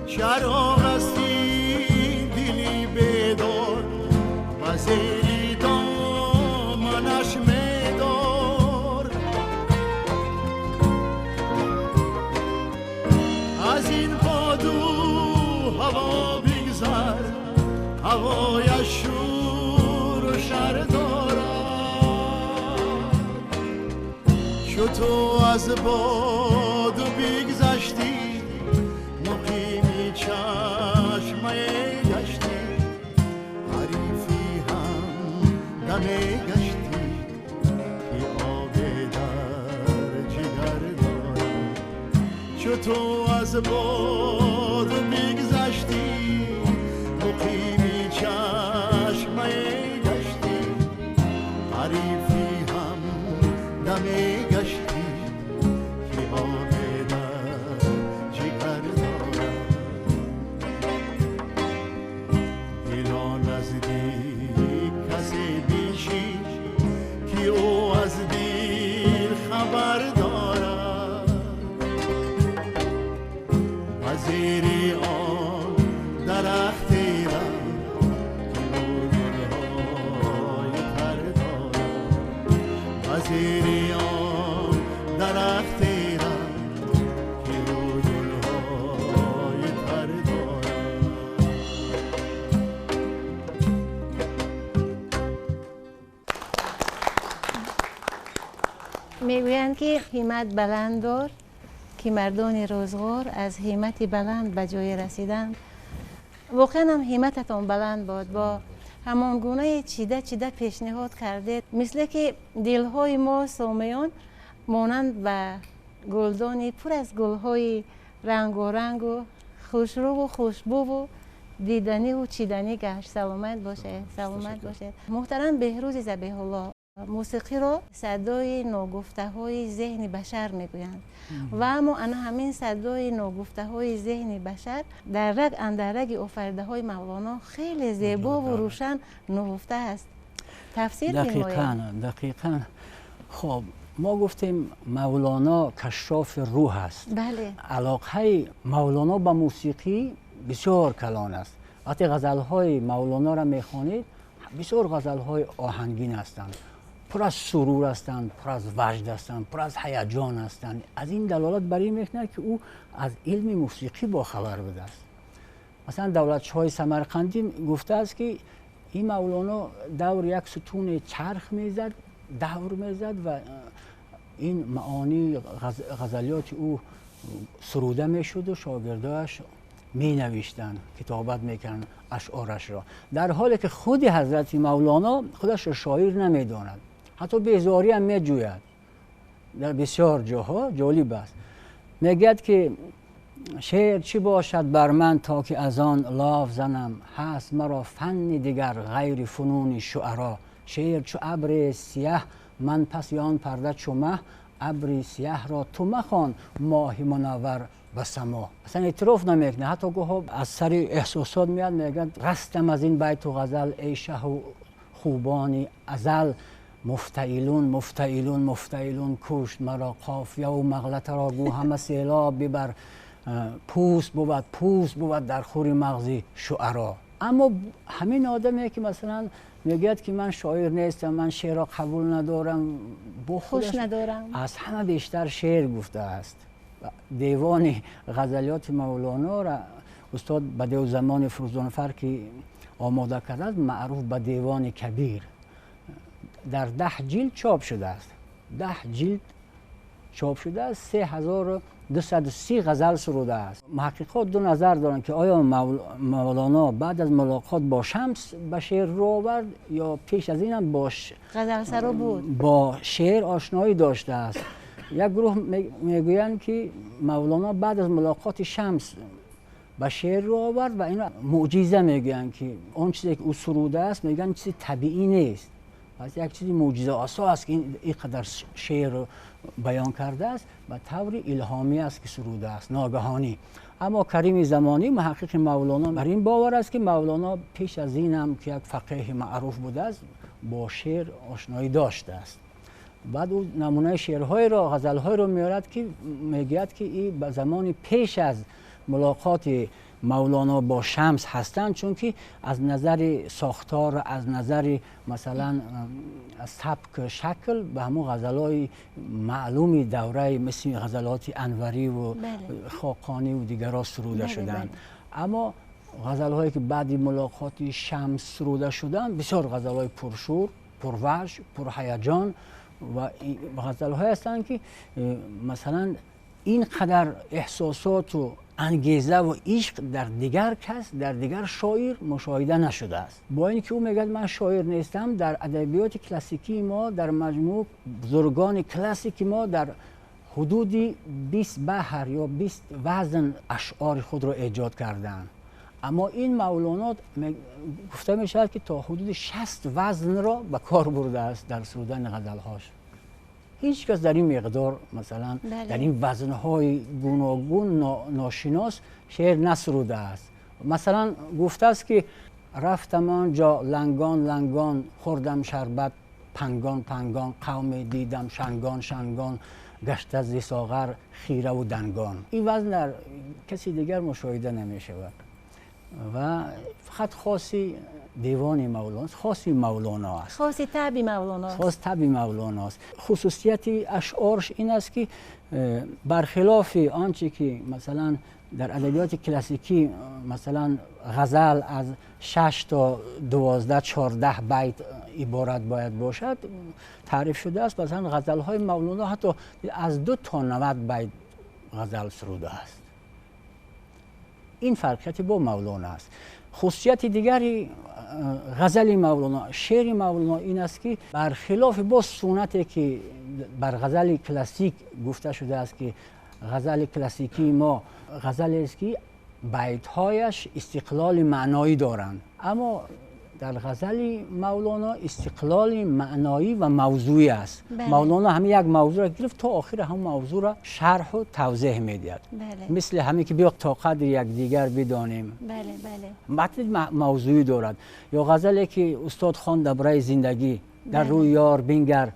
چراغ هستی دلی بیدار و زیر دامنش میدار از این باد و هوا بگذر هوای شور و شر دارد چو تو از باد بگذشتی مقیمی چشمه گشتی حریفی هم دم گشتی که آب در جگر دارد چو تو از باد بگذشتی مقیمی چشمه گشتی حریفی هم دم گشتی که آب در جگر دارد. دلا نزدیک کسی بیشی که او از دل خبر دارد وزیر آن درختی را که او گلهای تر دارد وزیر آن درختی را که او گلهای تر دارد. میگویند که همت بلند دار که مردان روزگار از همت بلند به جای رسیدند. واقعا هم همتتان بلند باد با همان گونه چیده چیده پیشنهاد کردید مثل که دلهای ما سامیان مانند به گلدانی پر از گلهای رنگ و رنگ و خوشرو و خوشبو و دیدنی و چیدنی گشت. سلامت باشه سلامت باشه. محترم بهروز ذبیح الله، موسیقی را صدای ناگفته های ذهن بشر میگویند و اما انا همین صدای ناگفته های ذهن بشر در رگ اندر رگ آفریده های مولانا خیلی زیبا و روشن نهفته است. تفسیر بنمایید. دقیقاً. خب ما گفتیم مولانا کشاف روح است. بله. علاقه مولانا به موسیقی بسیار کلان است. وقتی غزل‌های مولانا را می‌خوانید بسیار غزل‌های آهنگین هستند، پر از سرور هستند، پر از وجد هستند، پر از هیجان هستند. از این دلالت بر این می‌کند که او از علم موسیقی باخبر بوده است. مثلا دولتشاه سمرقندی گفته است که این مولانا دور یک ستون چرخ میزد، دور میزد و این معانی غزلیات او سروده میشد و شاگرداش می نوشتند، کتابت میکردند اشعارش را، در حالی که خود حضرت مولانا خودش را شاعر نمیداند، حتی بیزاری هم میجوید در بسیار جاها. جالب است، میگوید که شعر چی باشد بر من تا که از آن لاف زنم، هست مرا فن دیگر غیر فنون شعرا. شعر چو ابر سیه من پس آن پرده چو مه، ابر سیه را تو مخوان ماه منور به سما. اصلا اعتراف نمیکنه، حتی گاه از سر احساسات میاد میگه رستم از این بیت و غزل ای شه و خوبانی ازل، مفتعلون مفتعلون مفتعلون کشت مرا قافیه و مغلطه را گو همه سیلاب ببر، پوست بود پوست بود در خور مغزی شعرا. اما همین آدمی که مثلا میگوید که من شاعر نیستم، من شعر را قبول ندارم، با خوش ندارم، از همه بیشتر شعر گفته است. دیوان غزلیات مولانا را استاد بدیع‌الزمان فروزانفر که آماده کرده است، معروف به دیوان کبیر، در 10 جلد چاپ شده است. 10 جلد چاپ شده است، 3230 غزل سروده است. محققات دو نظر دارند که آیا مولانا بعد از ملاقات با شمس به شعر رو آورد یا پیش از این هم با غزل سرا بود، با شعر آشنایی داشته است. یک گروه میگویند که مولانا بعد از ملاقات شمس به شعر رو آورد و اینو معجزه میگویند که اون چیزی که او سروده است میگن چیزی طبیعی نیست، پس یک چیزی معجزه آسا است که اینقدر شعر رو بیان کرده است و طور الهامی است که سروده است، ناگهانی. اما کریم زمانی محقق مولانا بر این باور است که مولانا پیش از این هم که یک فقیه معروف بوده است با شعر آشنایی داشته است. بعد او نمونه شعرهای را، غزلهای را میارد که میگوید که این به زمان پیش از ملاقات مولانا با شمس هستند، چون که از نظر ساختار، از نظر مثلا سبک شکل به همون غزلای معلومی دوره مثل غزلات انوری و خاقانی و دیگرها سروده شدند. اما غزلهایی که بعد ملاقات شمس سروده شدند بسیار غزلهای پرشور، پروژ، پرهیجان و غزلهای هستند که مثلا اینقدر احساسات و انگیزه و عشق در دیگر کس، در دیگر شاعر مشاهده نشده است. با اینکه او میگه من شاعر نیستم، در ادبیات کلاسیکی ما، در مجموع بزرگان کلاسیک ما در حدود 20 بحر یا 20 وزن اشعار خود را ایجاد کردند. اما این مولانا گفته می شود که تا حدود 60 وزن را به کار برده است در سرودن غزلهاش. هیچ کس در این مقدار مثلا در این وزنهای گوناگون ناشناس شعر نسروده است. مثلا گفته است که رفتم آنجا لنگان لنگان، خوردم شربت پنگان پنگان، قوم دیدم شنگان شنگان، گشت از ساغر خیره و دنگان. این وزن در کسی دیگر مشاهده نمی شود و فقط خاصی دیوان مولانا، خاصی مولانا است، خاصی طبع مولانا است، خاص طبع مولانا است. خصوصیت اشعارش این است که برخلاف آنچه که مثلا در ادبیات کلاسیکی مثلا غزل از 6 تا 12 14 بیت عبارت باید باشد تعریف شده است، مثلا غزل های مولانا حتی از 2 تا 90 بیت غزل سروده است. این فرقیت با مولانا است. خصوصیت دیگری غزل مولانا، شعر مولانا این است که برخلاف با سنتی که بر غزل کلاسیک گفته شده است که غزل کلاسیکی ما غزل است که بیتهایش استقلال معنایی دارند، اما дар ғазали Мавлоно истиқлоли маъноӣ ва мавзӯӣ аст. Мавлоно ҳамин як мавзӯъро гирифт, то охир ҳам мавзӯъро шарҳу тавзеҳ медиҳад. Мисли ҳамин ки биё то қадри якдигар бидонем. Матни мавзӯӣ дорад. Ё ғазале ки устод хонд дар бораи зиндагӣ, дар рӯи ёр бингар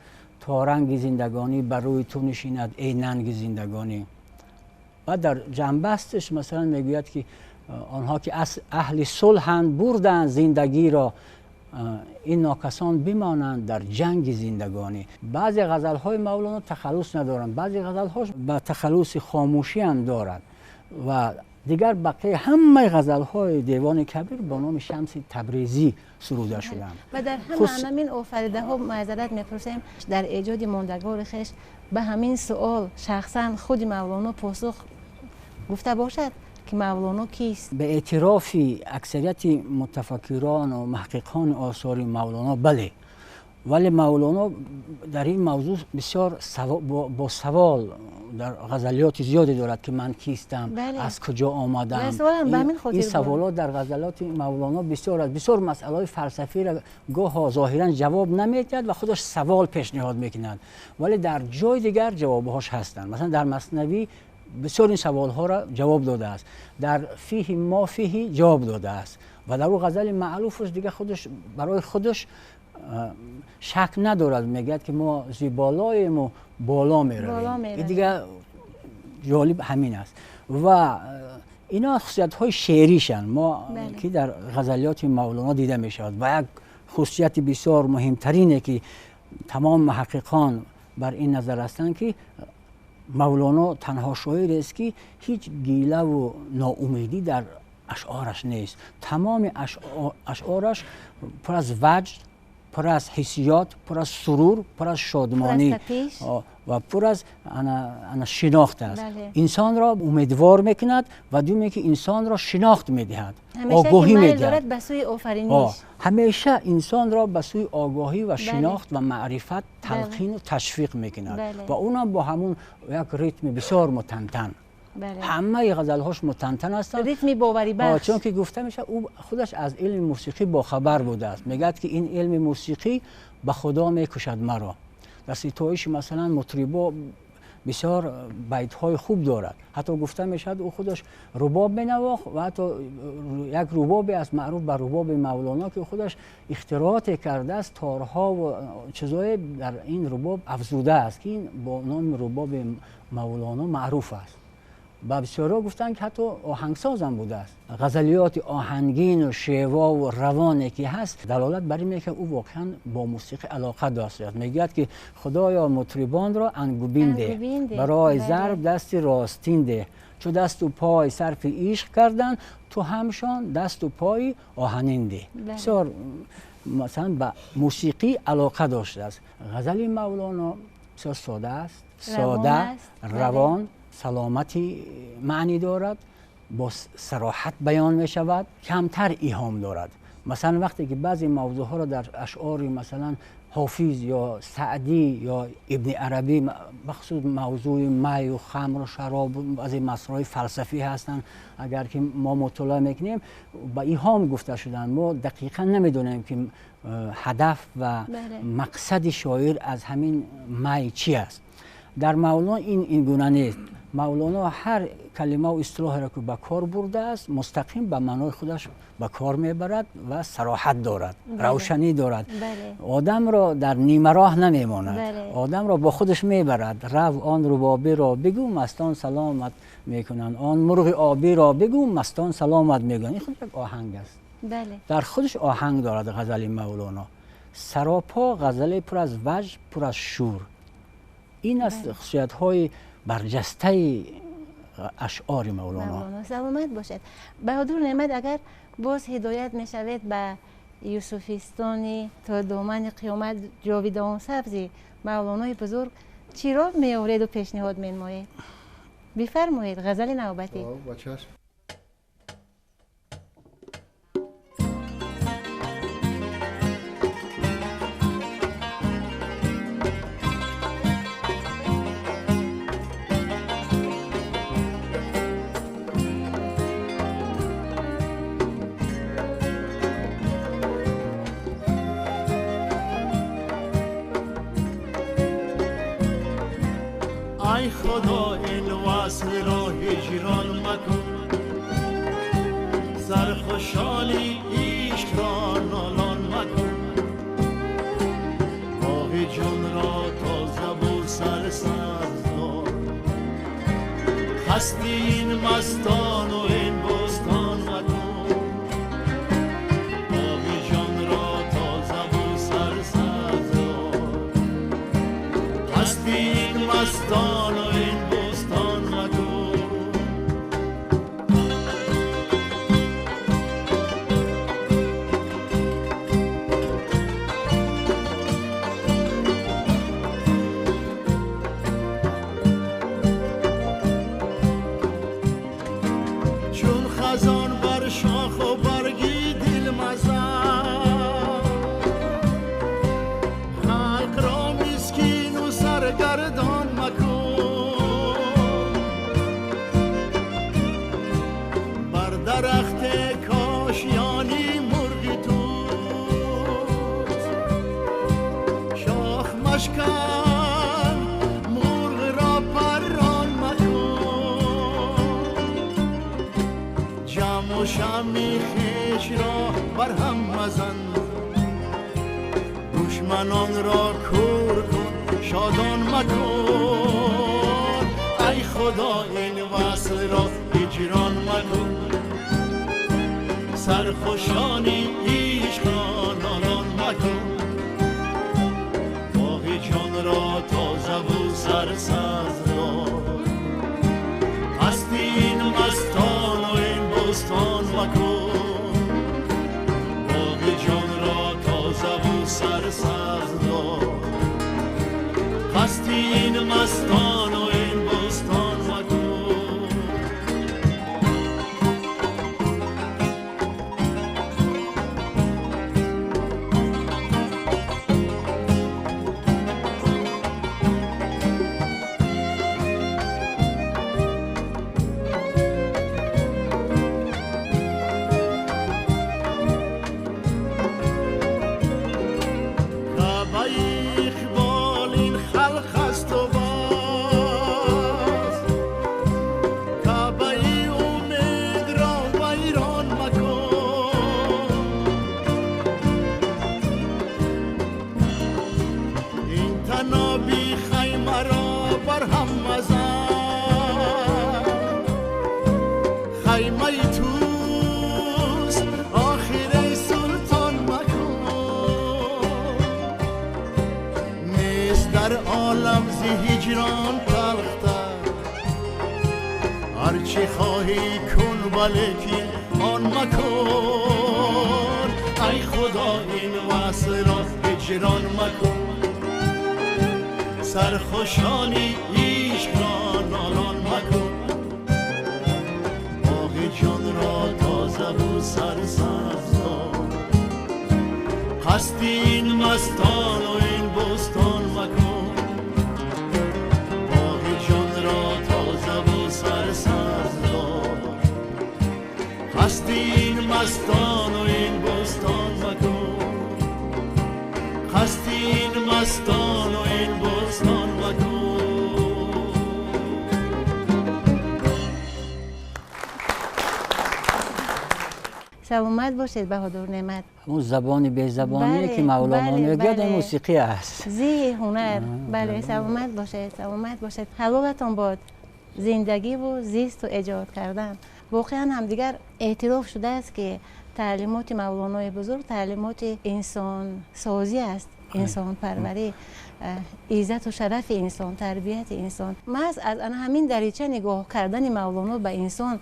то ранги зиндагонӣ бар рӯи ту нишинад эй нанги зиндагонӣ. Баъд дар ҷанбасташ масалан мегӯяд ки онҳо ки аҳли сулҳанд бурданд зиндагиро, ин нокасон бимонанд дар ҷанги зиндагонӣ. Баъзе ғазалҳои Мавлоно тахаллус надоранд, баъзе ғазалҳош ба тахаллуси хомӯшӣ ҳам дорад ва дигар бақияи ҳамаи ғазалҳои Девони Кабир бо номи Шамси Табрезӣ суруда шуданд. Ва дар ҳама ҳамин офаридаҳо маъзарат мепурсем, дар эҷоди мондагори хеш ба ҳамин суол шахсан худи Мавлоно посух гуфта бошад ки Мавлоно кист? Ба эътирофи аксарияти мутафаккирон ва муҳаққиқони осори Мавлоно бале, вале Мавлоно дар ин мавзӯъ бисёр бо савол дар ғазалиёти зиёде дорад ки ман кистам, аз куҷо омадам. Ин саволот дар ғазалиёти Мавлоно бисёр аст. Бисёр масъалаҳои фалсафиро гоҳо зоҳиран ҷавоб намедиҳад ва худаш савол пешниҳод мекунад, вале дар ҷои дигар ҷавобҳош ҳастанд. Масалан дар Маснавӣ бисёр ин саволҳоро ҷавоб додааст, дар фиҳи мо фиҳи ҷавоб додааст ва дар ӯ ғазали маъруфаш дигар худаш барои худаш шак надорад, мегӯяд ки мо зи болоем ва боло меравем. Ин дигар ҷолиб ҳамин аст ва ино хусусиятҳои шеъришанд мо ки дар ғазалиёти Мавлоно дида мешавад. Ва як хусусияти бисёр муҳимтарине ки тамом муҳаққиқон бар ин назар ҳастанд ки Мавлоно танҳо шоирест ки ҳеҷ гилаву ноумедӣ дар ашъораш нест. Тамоми ашъораш пур аз ваҷд, пур аз ҳиссиёт, пур аз сурур, пур аз шодмонӣ ва пур аз шинохт аст. Инсонро умедвор мекунад ва дуюме ки инсонро шинохт медиҳад, огоҳӣ медиҳад. Ҳамеша инсонро ба сӯи огоҳӣ ва шинохт ва маърифат талқину ташвиқ мекунад ва онам бо ҳамун як ритми бисёр мутантан. Ҳамаи ғазалҳош мутантан ҳастанд, ритми боварибахш. Чунки гуфта мешавад ӯ худаш аз илми мусиқӣ бохабар будааст. Мегӯяд ки ин илми мусиқӣ ба худо мекушад маро. Дар ситоиши масалан мутрибо бисёр байтҳои хуб дорад. Ҳатто гуфта мешавад ӯ худаш рубоб менавохт ва ҳатто як рубобе аст маъруф ба рубоби Мавлоно ки худаш ихтирооте кардааст, торҳо ва чизое дар ин рубоб афзудааст ки ин бо номи рубоби Мавлоно маъруф аст. Ба бисёриҳо гуфтанд ки ҳатто оҳангсозам будааст. Ғазалиёти оҳангину шевову равоне ки ҳаст далолат бар ин мекунад ӯ воқеан бо мусиқӣ алоқа доштааст. Мегӯяд ки худоё мутрибонро ангубин деҳ, барои зарб дасти ростин деҳ, чу дасту пой сарфи ишқ карданд ту ҳамшон дасту пои оҳанин деҳ. Бисёр масалан ба мусиқӣ алоқа доштааст. Ғазали Мавлоно бисёр сода аст, сода, равон, саломати маънӣ дорад, бо сароҳат баён мешавад, камтар иҳом дорад. Масалан вақте ки баъзе мавзӯъҳоро дар ашъори масалан Ҳофиз ё Саъдӣ ё Ибни Арабӣ, бахусус мавзӯи майу хамру шароб, баъзе масъалаҳои фалсафӣ ҳастанд, агар ки мо мутолиа мекунем ба иҳом гуфта шуданд, мо дақиқан намедонем ки ҳадаф ва мақсади шоир аз ҳамин май чӣ аст. Дар Мавлоно ин гуна нест. Мавлоно ҳар калимаву истилоҳеро ки ба кор бурдааст мустақим ба маънои худаш ба кор мебарад ва сароҳат дорад, равшанӣ дорад. Одамро дар нимароҳ намемонад, одамро бо худаш мебарад. Рав он рубобиро бигӯ мастон саломат мекунанд, он мурғи обиро бигӯ мастон саломат мекунанд. Ин худ як оҳанг аст, дар худаш оҳанг дорад ғазали Мавлоно. Саропо ғазале пур аз ваҷд, пур аз шӯр. Ин аст хусусиятҳои барҷастаи ашъори Мавлоно. Саломат бошед. Баҳодур Неъмат, агар боз ҳидоят мешавед ба юсуфистони то домани қиёмат ҷовидон сабзи Мавлонои бузург, чиро меовреду пешниҳод менамоед? Бифармоед ғазали навбатӣ. ای خدا این وصل را هجران مکن، سرخوشانی عشق را نالان مکن. باغ جان را تازه و سرسبز دار، خسته این مستان و این بستان مکن. باغ جان را تازه و سرسبز دار، خسته این مستان و این بستان مکن. چون خزان بر شاخ و برگی دل مزن، خلق را مسکین و سرگردان مکن. بر درخت کاشیانی مرغ توست، شاخ مشکن مرغ را پران مکن. جم و شمع خویش را بر هم مزن، دشمنان را کور کن شادان مکن. ای خدا این وصل را هجران مکن، سرخوشانی عشق را نالان مکن. باغ جان را تازه و سرسبز دار، قصد این مستان و این بستان مکن. باغ جان را تازه و سرسبز دار، قصد این مستان و این بستان مکن. کعبه اقبال این خلق است و بس، کعبه امید را ویران مکن. این تنابی خیمه را بر هم مزن، خیمه توست آخر ای سلطان مکن. نیست در عالم ز هجران تلختر، هرچه خواهی کن ولیکن آن مکن. ای خدا این وصل را هجران مکن، سرخوشانی عشق را نالان مکن. باغ جان را تازه و سرسبز دار، قصد این مستان و این بستان مکن. باغ جان را تازه و سرسبز دار، قصد این مستان و این بستان مکن. قصد این مستان و این بستان مکن. سلامت باشید بهادر نعمت. همون زبان بی‌زبانی بله، که مولانا بله، میگه بله. موسیقی است. زی هنر. بله سلامت باشید، سلامت باشید. حلالتان باد زندگی و زیست و ایجاد کردن. واقعا هم دیگر اعتراف شده است که تعلیمات مولانای بزرگ تعلیمات انسان سازی است، انسان پروری، عزت و شرف انسان، تربیت انسان. محض از همین دریچه نگاه کردن مولانا به انسان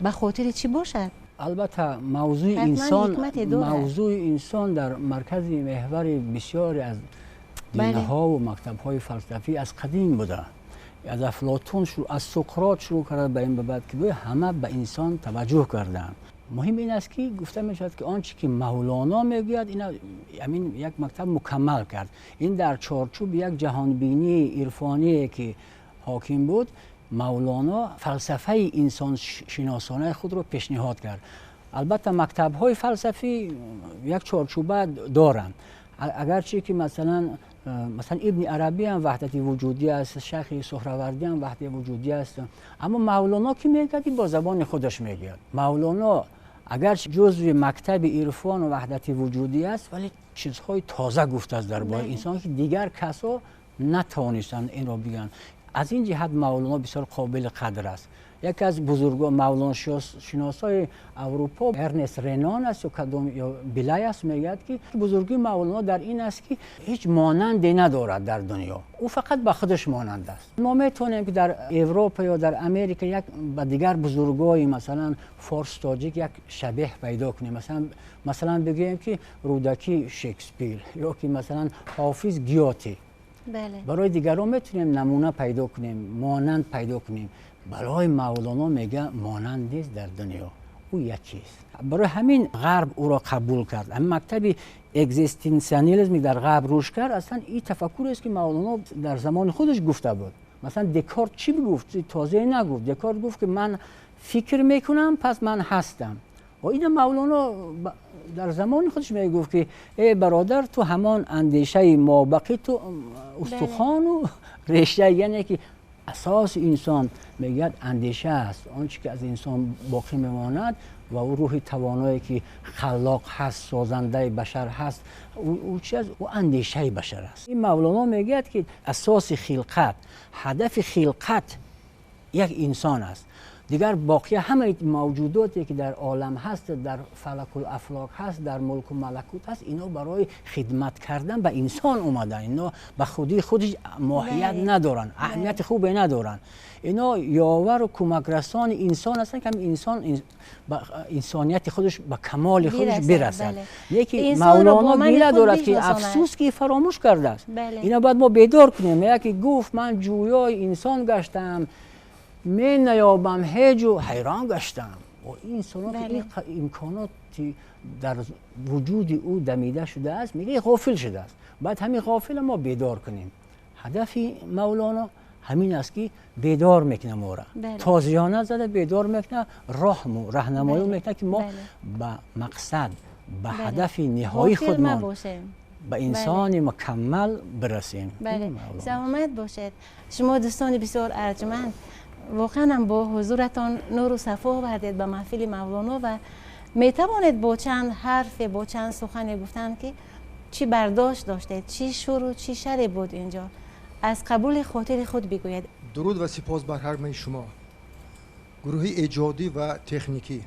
به خاطر چی باشد؟ البته موضوع انسان در مرکز محور بسیاری از دینها و مکتب‌های فلسفی از قدیم بوده. از افلاطون شروع، از سقراط شروع کرده به این به بعد که همه به انسان توجه کردند. مهم این است که گفته می شود که آنچه که مولانا میگوید این همین یک مکتب مکمل کرد. این در چارچوب یک جهانبینی عرفانی که حاکم بود، مولانا فلسفه انسان شناسانه خود را پیشنهاد کرد. البته مکتب های فلسفی یک چارچوبه دارند، اگرچه که مثلا مثلا ابن عربی هم وحدت وجودی است، شیخ سهروردی هم وحدت وجودی است، اما مولانا که میگه با زبان خودش میگه. مولانا اگر جزو مکتب عرفان و وحدت وجودی است ولی چیزهای تازه گفته است درباره انسان که دیگر کسا نتوانستند این را بگن. از این جهت مولانا بسیار قابل قدر است. یکی از بزرگان مولانا شناسای اروپا ارنست رنان است یا کدام یا بیلای است، میگوید که بزرگی مولانا در این است که هیچ مانندی ندارد در دنیا، او فقط به خودش مانند است. ما میتونیم که در اروپا یا در امریکا یک با دیگر بزرگای مثلا فارس تاجیک یک شبیه پیدا کنیم، مثلا بگوییم که رودکی شکسپیر یا که مثلا حافظ گیوته. بله. برای دیگران میتونیم نمونه پیدا کنیم، مانند پیدا کنیم. برای مولانا میگه مانند نیست در دنیا، او یکیست. برای همین غرب او را قبول کرد. همین مکتب اگزیستانسیالیسم در غرب رشد کرد، اصلا این تفکر است که مولانا در زمان خودش گفته بود. مثلا دکارت چی گفت؟ تازه نگفت. دکارت گفت که من فکر میکنم پس من هستم. و این مولانا در زمان خودش میگفت که ای برادر، تو همان اندیشه مابقی تو استخوان و رشته، یعنی که اساس انسان میگوید اندیشه است، آنچه که از انسان باقی میماند و او روح توانایی که خلاق هست، سازنده بشر هست، او چی است؟ او اندیشه بشر است. این مولانا میگوید که اساس خلقت، هدف خلقت یک انسان است. دیگر باقی همه موجوداتی که در عالم هست، در فلک الافلاک هست، در ملک و ملکوت هست، اینا برای خدمت کردن به انسان اومدن. اینا به خودی خودش ماهیت ندارن، اهمیت خوبی ندارن. اینا یاور و کمک رسان انسان هستن که انسان انسانیت خودش به کمال خودش برسد. یکی مولانا گله دارد که افسوس که فراموش کرده است. اینا باید ما بیدار کنیم. یکی گفت من جویای انسان گشتم، می نیابم هیچ و حیران گشتم. و این انسان که این امکانات در وجود او دمیده شده است، میگه غافل شده است. باید همین غافل ما بیدار کنیم. هدف مولانا همین است که بیدار میکنه ما را، تازیانه زده بیدار میکنه، راهنمایی میکنه که ما به مقصد، به هدف نهایی خودمان، به انسان مکمل برسیم. بله، سلامت باشد. شما دوستان بسیار ارجمند، واقعا هم با حضورتان نور و صفا آوردید به محفل مولانا و می توانید با چند حرف، با چند سخن گفتن که چی برداشت داشتید، چی شور و چی شر بود اینجا، از قبول خاطر خود بگوید. درود و سپاس بر همه شما، گروه ایجادی و تکنیکی.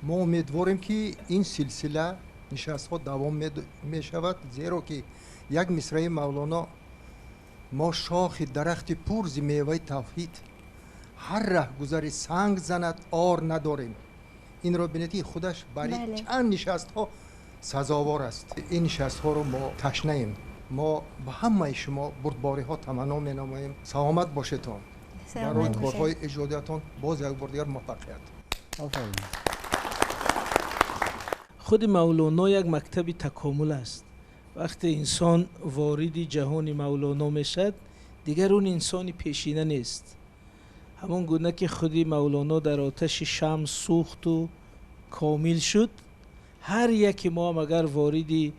ما امیدواریم که این سلسله نشست ها دوام می شود، زیرا که یک مصرع مولانا، ما شاخ درخت پر ز میوه توحید، هر ره گذر سنگ زند آر نداریم. این را بینید که خودش برای چند نشست ها سزاوار است. این نشست ها رو ما تشنه ایم. ما به همه شما بردباری ها تمنا می نماییم. سلامت باشید. برای کارهای ایجادیتان باز یک بار دیگر موفقیت. خود مولانا یک مکتب تکامل است. وقتی انسان وارد جهان مولانا میشد، دیگر اون انسان پیشینه نیست. همون گونه که خودی مولانا در آتش شمع سوخت و کامل شد، هر یکی ما هم اگر وارد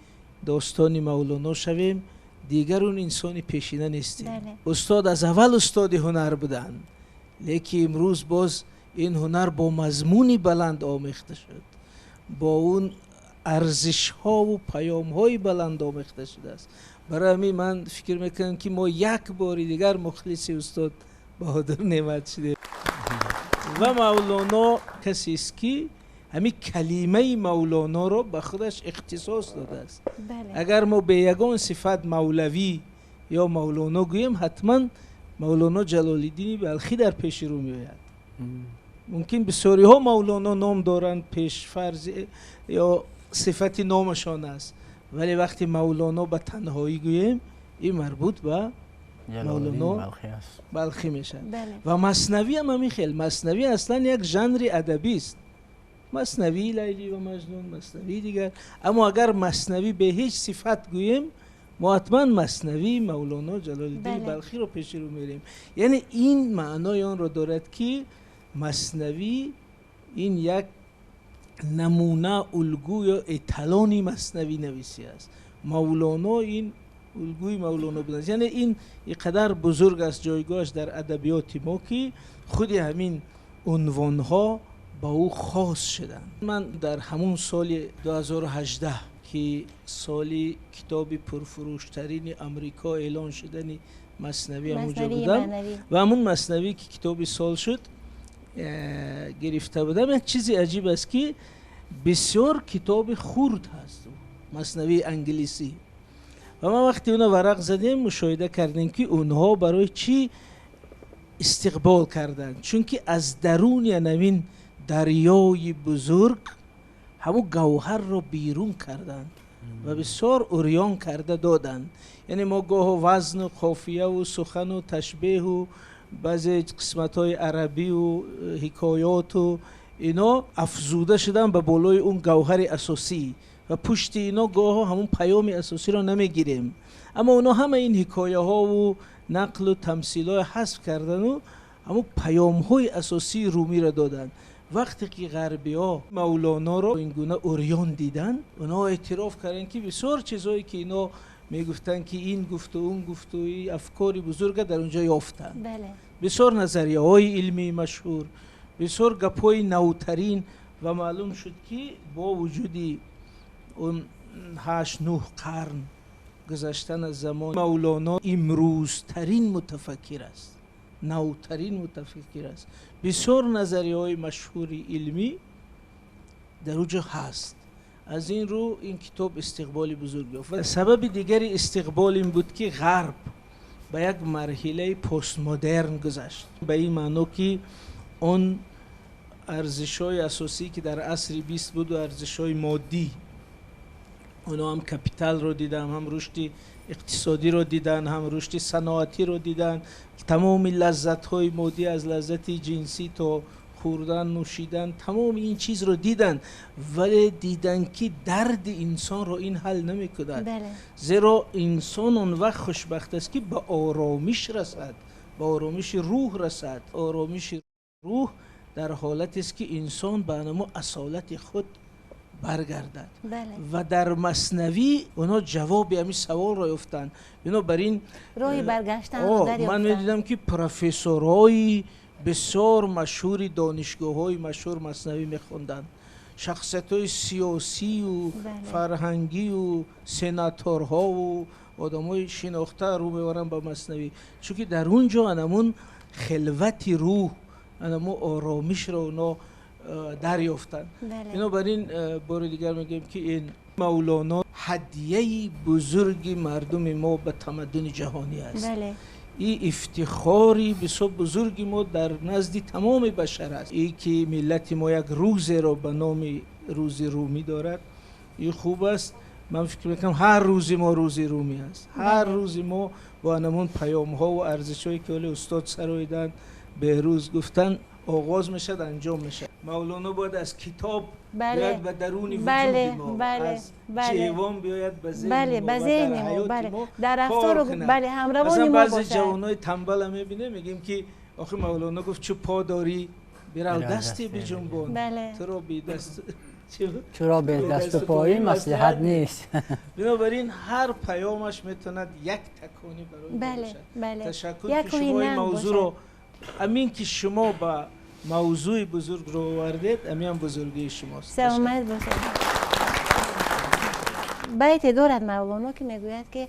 داستان مولانا شویم، دیگر اون انسان پیشینه نیستیم. استاد از اول استاد هنر بودند، لیکن امروز باز این هنر با مضمونی بلند آمیخته شد، با اون ارزش ها و پیام های بلند آمیخته شده است. برای همین من فکر میکنم که ما یک بار دیگر مخلص استاد بهادر نعمت شده. و مولانا کسی است که همین کلمه مولانا را به خودش اختصاص داده است. اگر ما به یگان صفت مولوی یا مولانا گوییم، حتما مولانا جلال الدین بلخی در پیش رو میآید. ممکن بسیاری ها مولانا نام دارند، پیش فرض یا صفت نامشان است، ولی وقتی مولانا به تنهایی گوییم، این مربوط به مولانا بلخی میشه. و مثنوی هم همین خیل. مثنوی اصلا یک ژانر ادبی است، مثنوی لیلی و مجنون، مثنوی دیگر. اما اگر مثنوی به هیچ صفت گوییم، ما حتما مثنوی مولانا جلال الدین بلخی رو پیش رو میریم. یعنی این معنای آن را دارد که مثنوی این یک نمونه، الگو یا اتلانی مثنوی نویسی است. مولانا این الگوی مولانا بودند. یعنی این اینقدر بزرگ است جایگاهش در ادبیات ما که خود همین عنوانها با او خاص شدند. من در همون سال 2018 که سال کتاب پرفروشترین امریکا اعلان شدن مثنوی همونجا بودم و همون مثنوی که کتاب سال شد گرفته بودم. یک چیزی عجیب است که بسیار کتاب خرد هست مثنوی انگلیسی و ما وقتی اونا ورق زدیم مشاهده کردیم که اونها برای چی استقبال کردن، چون که از درون همین دریای بزرگ همون گوهر رو بیرون کردن و بسیار عریان کرده دادن. یعنی ما گاه وزن و قافیه و سخن و تشبیه و بعضی قسمت های عربی و حکایات و اینا افزوده شدن به بالای اون گوهر اساسی و پشت اینا گاه همون پیام اساسی رو نمیگیریم، اما اونا همه این حکایه ها و نقل و تمثیل های حذف کردن و همون پیام های اساسی رومی را دادن. وقتی که غربی ها مولانا رو این گونه عریان دیدن، اونا اعتراف کردن که بسیار چیزهایی که اینا میگفتن که این گفت و اون گفت و این افکار بزرگ در اونجا یافتن. بله. بسیار نظریه های علمی مشهور، بسیار گپای نوترین و معلوم شد که با وجود اون 8-9 قرن گذشتن از زمان، مولانا امروزترین متفکر است، نوترین متفکر است. بسیار نظریه های مشهور علمی در اونجا هست. از این رو این کتاب استقبال بزرگ یافت. و سبب دیگری استقبال این بود که غرب به یک مرحله پست مدرن گذشت، به این معنا که اون ارزش‌های اساسی که در عصر 20 بود و ارزش‌های مادی، اونا هم کپیتال رو دیدن، هم رشد اقتصادی رو دیدن، هم رشد صنعتی رو دیدن، تمام لذت‌های مادی از لذت جنسی تا خوردن، نوشیدن، تمام این چیز رو دیدن، ولی دیدن که درد انسان رو این حل نمی‌کند. بله. زیرا انسان اون وقت خوشبخت است که به آرامش رسد، به آرامش روح رسد. آرامش روح در حالت است که انسان به نمو اصالت خود برگردد. بله. و در مثنوی اونا جواب همین سوال را یافتند. بنابراین راه برگشتن رو دریافتند. من می‌دیدم که پروفسورهای بسیار مشهور دانشگاه‌های مشهور مثنوی می‌خوندند، شخصیت‌های سیاسی و بله. فرهنگی و سناتورها و آدم‌های شناخته رو می‌برن به مثنوی، چون که در اونجا انمون خلوت روح، انمون آرامش رو اونا دریافتند. بله. بنابراین بار دیگر میگیم که این مولانا هدیه بزرگ مردم ما به تمدن جهانی است. بله. این افتخاری بسیار بزرگ ما در نزد تمام بشر است. ای که ملت ما یک روز را به نام روز رومی دارد، این خوب است. من فکر میکنم هر روز ما روز رومی است. هر روز ما با همون پیام ها و ارزش هایی که استاد سرایدن، بهروز گفتن، آغاز میشد، انجام میشد. مولانا باید از کتاب بله. بیاید به درون وجود بله. ما، بله. از بله. جیوان بیاید به ذهن بله. ما به و ذهن در ما. حیات بله. ما در رفتار کار کنه. بله همروان مثلا ما بعضی باشد. جوانای تنبل میبینه، میگیم که آخه مولانا گفت چو پا داری برو دستی بجنبان، بله. تو را بی دست چرا به دست و پایی مصلحت نیست. بنابراین هر پیامش میتواند یک تکانی برای ما بله. باشد. بله. تشکر که شما این موضوع رو، امین که شما با موضوع بزرگ رو آوردید، امین بزرگی شماست. سلامت باشید. بیت دارد مولانا که میگوید که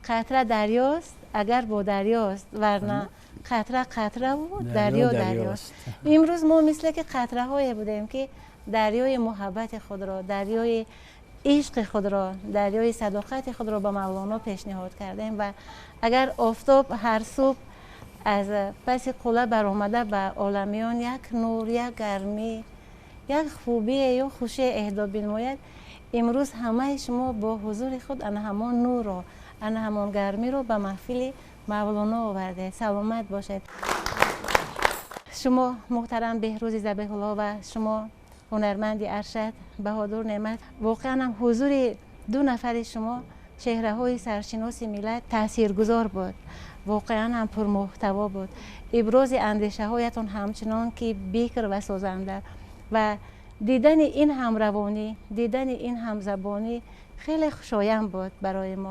قطره دریاست اگر با دریاست، ورنه قطره قطره و دریا دریاست. امروز ما مثل که قطره های بودیم که دریای محبت خود را، دریای عشق خود را، دریای صداقت خود را به مولانا پیشنهاد کردیم و اگر آفتاب هر صبح از پس قله برآمده به عالمیان یک نور، یک گرمی، یک خوبی یا خوشی اهدا بنماید، امروز همه شما با حضور خود ان همان نور را، ان همان گرمی را به محفل مولانا آورده. سلامت باشید. شما محترم بهروز ذبیح الله و شما هنرمند ارشد بهادر نعمت، واقعا هم حضور دو نفر شما چهره های سرشناس ملت تاثیرگذار بود، واقعا هم پرمحتوا بود. ابراز اندیشه هایتان همچنان که بکر و سازنده و دیدن این همروانی، دیدن این همزبانی خیلی خوشایند بود برای ما.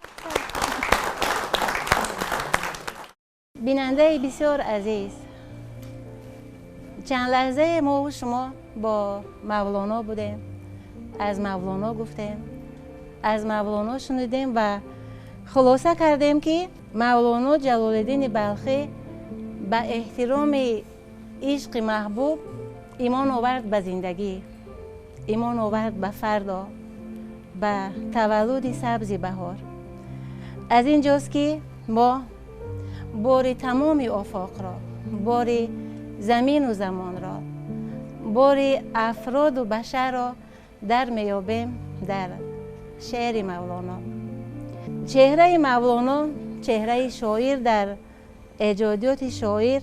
Бинандаи бисёр азиз, чанд лаҳзае мо шумо бо Мавлоно будем, аз Мавлоно гуфтем, аз Мавлоно шунидем ва хулоса кардем, ки Мавлоно Ҷалолиддини Балхӣ ба эҳтироми ишқи маҳбуб имон овард ба зиндагӣ, имон овард ба фардо, ба таваллуди сабзи баҳор. Аз ин ҷост, ки мо бори тамоми офоқро, бори замину замонро, бори афроду башарро дар меёбем дар шеъри Мавлоно. Чеҳраи Мавлоно, чеҳраи шоир дар эҷодиёти шоир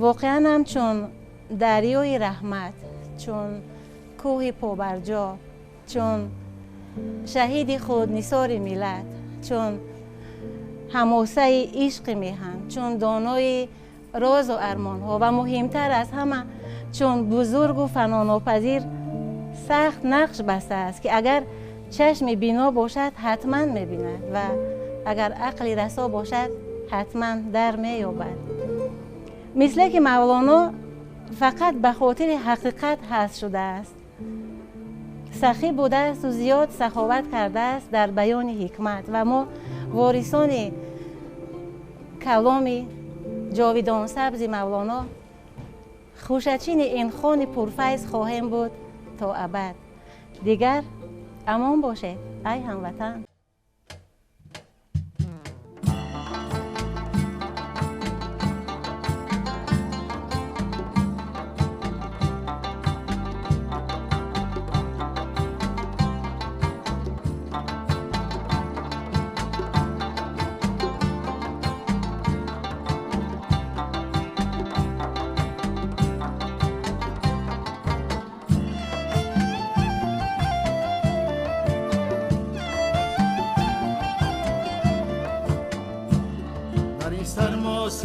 воқеан ҳам чун дарёи раҳмат, чун кӯҳи побарҷо, чун шаҳиди худнисори миллат, чун ҳамосаи ишқи меҳан, чун донои розу армонҳо ва муҳимтар аз ҳама чун бузургу фанонопазир сахт нақш бастааст, ки агар чашми бино бошад, ҳатман мебинад ва агар ақли расо бошад, ҳатман дар меёбад. Мисле ки Мавлоно фақат ба хотири ҳақиқат ҳаст шудааст, сахӣ будаасту зиёд саховат кардааст дар баёни ҳикмат ва мо ворисони каломи ҷовидонсабзи Мавлоно, хушачини ин хони пурфайз хоҳем буд то абад. Дигар амон бошед, ай ҳамватан.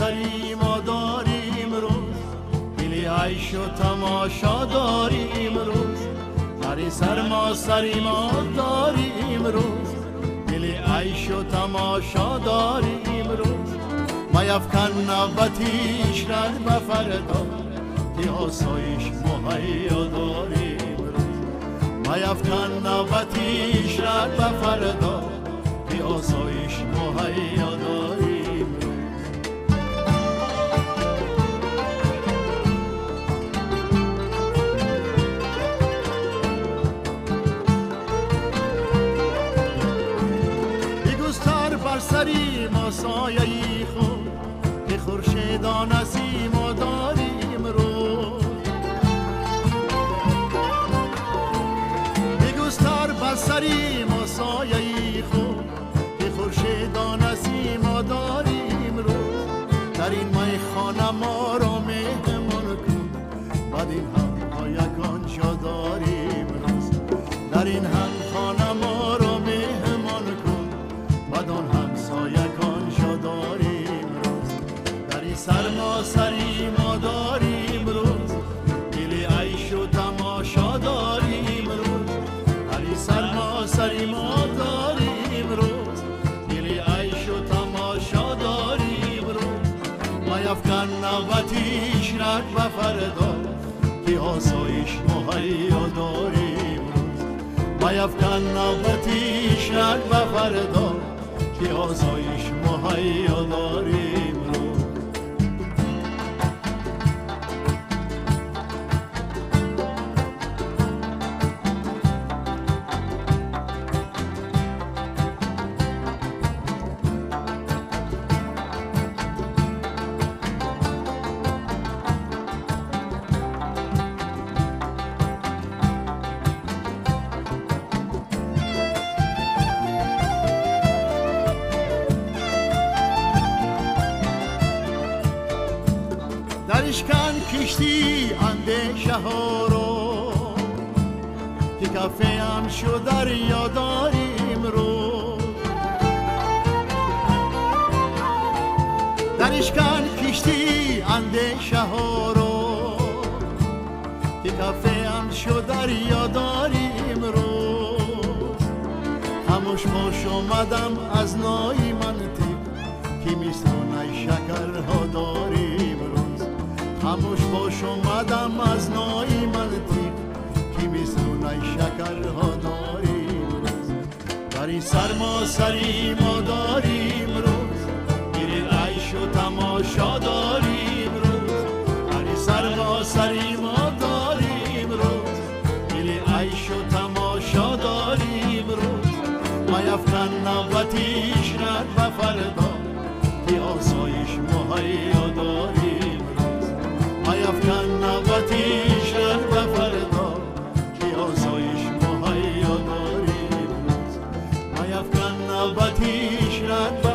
سری ما داریم روز، دل عیش و تماشا داریم روز. در این سرما سری ما داریم روز، دل عیش و تماشا داریم روز. میفکن نوبتیش رد به فردا که آسایش مهیا داریم روز. میفکن نوبتیش رد به فردا که آسایش مهیا داریم. سری ما سایه‌ای خود که خورشیدان ما داریم رو. بگستر بر سری ما سایه‌ای خود که خورشیدان ما داریم رو. در این میخانه ما را مهمان کن، بعد این همسایگان جا داریم روز. در این همخانه ما را مهمان کن، بعد آن همسایگان جا داریم روز. در این سرما سری ما داریم روز، دل عیش و تماشا داریم روز. در این سرما سری ما داریم روز، دل عیش و تماشا داریم روز. میفکن نوبتیش رد به فردا که آسایش مهیا داریم روز. میفکن نوبتیش رد به فردا که آسایش مهیا داریم روز. درشکن کشتی اندیشه ها رو که کفه هم شو دریا داریم رو. درشکن کشتی اندیشه ها رو که کفه هم شو دریا داریم رو. خاموش باش آمدم از نای منطق ки мисли نیشکرها داریم روز. خاموش باش اومدم از نای منطق که مثل نیشکرها داریم روز. در این سرما سری ما داریم روز، گیر عیش و تماشا داریم روز. در این سرما سری ما داریم روز، گیر عیش و تماشا داریم روز. میفکن نوبتیش رد و فردا که آسایش مهیا داریم روز. میفکن نوبتیش رد و فردا که آسایش مهیا داریم روز. میفکن نوبتیش رد